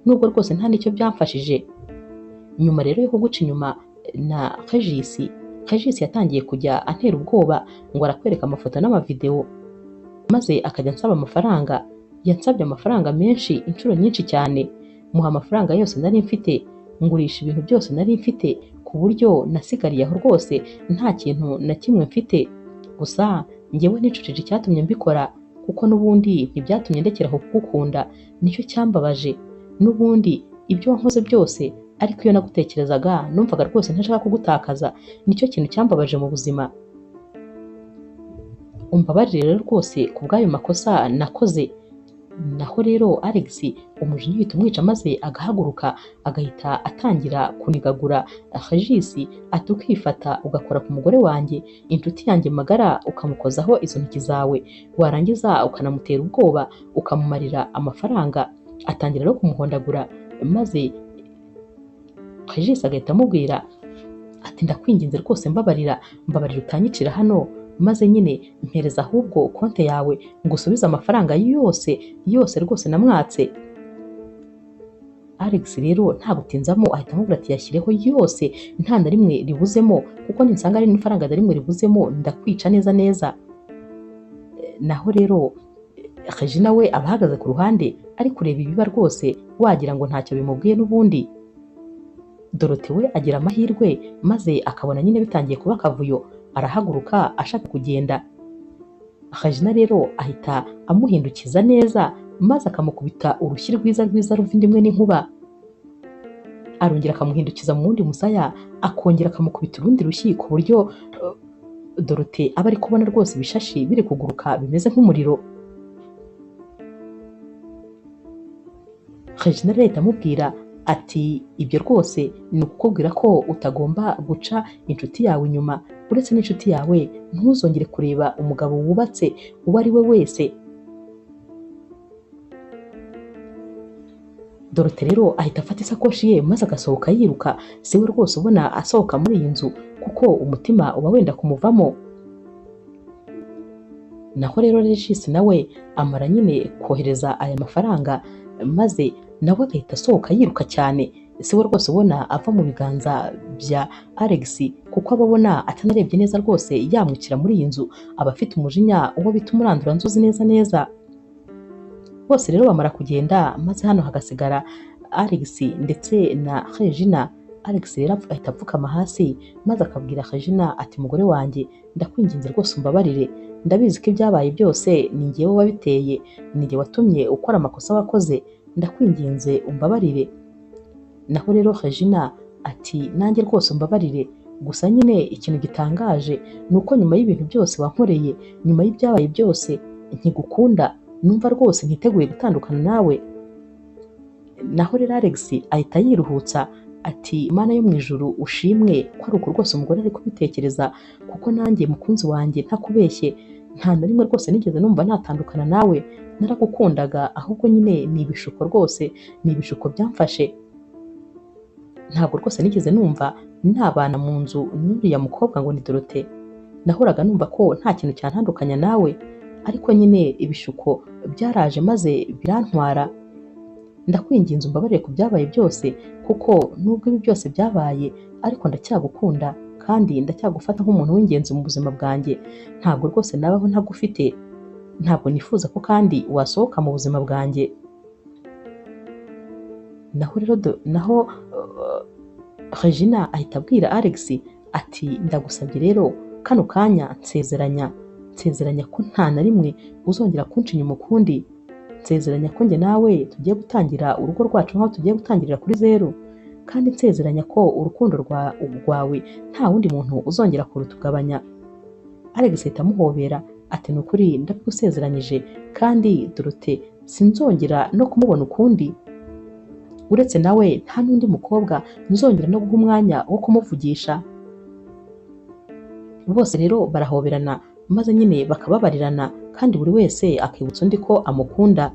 A: nubwo rwose nta n'icyo byamfashije. Nyuma rero yo kuguca inyuma na Regis, Regis yatangiye kujya antera ubwoba ngo arakwereka amafoto n'amavideo, maze akajya ansaba amafaranga. Yansabye amafaranga menshi inshuro nyinshi cyane, muha amafaranga yose nari mfite, ngurisha ibintu byose nari mfite, ku buryo nasigariye aho rwose nta kintu na kimwe mfite. Gusa njyewe nicujije icyatumye mbikora, kuko n'ubundi ntibyatumye ndekera aho kugukunda, nicyo cyambabaje. N'ubundi ibyo wankoze byose, ariko iyo nagutekerezaga numvaga rwose ntashaka kugutakaza, nicyo kintu cyambabaje mu buzima. Umbabarire rero rwose ku bw'ayo makosa nakoze. Naho rero Alex umujinya uhita umwica, maze agahaguruka agahita atangira kunigagura Regis ati ukifata ugakora ku mugore wanjye, inshuti yanjye magara, ukamukozaho izo ntoki zawe, warangiza ukanamutera ubwoba ukamumarira amafaranga. Atangira rero kumuhondagura, maze Regis agahita amubwira ati ndakwinginze rwose mbabarira, mbabarira utanyicira hano, maze nyine mpereza ahubwo konte yawe ngusubize amafaranga yose yose rwose namwatse. Alex rero nta gutinzamo ahita amubwira ati yashyireho yose nta na rimwe ribuzemo, kuko ninsanga ari n'ifaranga na rimwe ribuzemo ndakwica neza neza. Naho rero Regina we aba ahagaze ku ruhande ari kureba ibiba rwose wagira ngo ntacyo bimubwiye n'ubundi. Dorothée we agira amahirwe maze akabona nyine bitangiye kuba akavuyo, arahaguruka ashaka kugenda. Regina rero ahita amuhindukiza neza maze akamukubita urushyi rwiza rwiza ruva indimwe n'inkuba. Arongera akamuhindukiza mu wundi musaya, akongera akamukubita urundi rushyi ku buryo Dorothée aba ari kubona rwose ibishashi biri kuguruka bimeze nk'umuriro. Regina rero ahita amubwira ati ibyo rwose ni ukukubwira ko utagomba guca inshuti yawe inyuma, uretse n'inshuti yawe ntuzongere kureba umugabo wubatse uwo ari we wese. Dorote rero ahita afata isakoshi ye maze agasohoka yiruka, si we rwose ubona asohoka muri iyi nzu kuko umutima uba wenda kumuvamo. Naho rero Regis nawe amara nyine kohereza aya mafaranga maze nawe agahita asohoka yiruka cyane, si we rwose ubona ava mu biganza bya Alex kuko aba abona atanarebye neza rwose yamwukira muri iyi nzu, aba afite umujinya uwo bita umuranduranzuzi neza neza. Bose rero bamara kugenda maze hano hagasigara Alex ndetse na Regina. Alex rero ahita apfukama hasi maze akabwira Regina ati mugore wanjye ndakwinginze rwose umbabarire, ndabizi ko ibyabaye byose ni njyewe wabiteye, ni njye watumye ukora amakosa wakoze, ndakwinginze umbabarire. Naho rero Regina ati nanjye rwose umbabarire, gusa nyine ikintu gitangaje ni uko nyuma y'ibintu byose wankoreye, nyuma y'ibyabaye byose nkigukunda, numva rwose ntiteguye gutandukana nawe. Naho rero Alex ahita yiruhutsa ati Mana yo mu ijuru ushimwe ko ari uko rwose umugore ari kubitekereza, kuko nanjye mukunzi wanjye ntakubeshye nta na rimwe rwose nigeze numva natandukana nawe, naragukundaga, ahubwo nyine ni ibishuko rwose, ni ibishuko byamfashe, ntabwo rwose nigeze numva nabana mu nzu n'uriya mukobwa ngo ni Dorote, nahoraga numva ko nta kintu cyantandukanya nawe, ariko nyine ibishuko byaraje maze birantwara. Ndakwinginze umbabarire ku byabaye byose, kuko nubwo ibi byose byabaye ariko ndacyagukunda kandi ndacyagufata nk'umuntu w'ingenzi mu buzima bwanjye, ntabwo rwose nabaho ntagufite, ntabwo nifuza ko kandi wasohoka mu buzima bwanjye. Naho rero naho Regina ahita abwira Alex ati ndagusabye rero kano kanya nsezeranya ko nta na rimwe uzongera kunca inyuma ukundi, nsezeranya ko njye nawe tugiye gutangira urugo rwacu nk'aho tugiye gutangirira kuri zeru, kandi nsezeranya ko urukundo rwawe nta wundi muntu uzongera kurutugabanya. Alex ahita amuhobera ati ni ukuri ndabigusezeranyije, kandi Dorote sinzongera no kumubona ukundi, uretse nawe nta n'undi mukobwa nzongera no guha umwanya wo kumuvugisha. Bose rero barahoberana maze nyine bakababarirana, kandi buri wese akibutsa undi ko amukunda.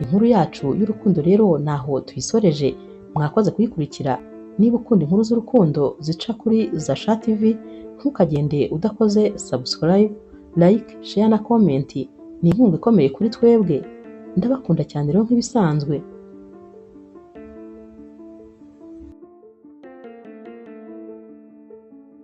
A: Inkuru yacu y'urukundo rero naho tuyisoreje, mwakoze kuyikurikira. Niba ukunda inkuru z'urukundo zica kuri Zasha TV, ntukagende udakoze subscribe, like, share na comment, ni inkunga ikomeye kuri twebwe. Ndabakunda cyane rero nk'ibisanzwe.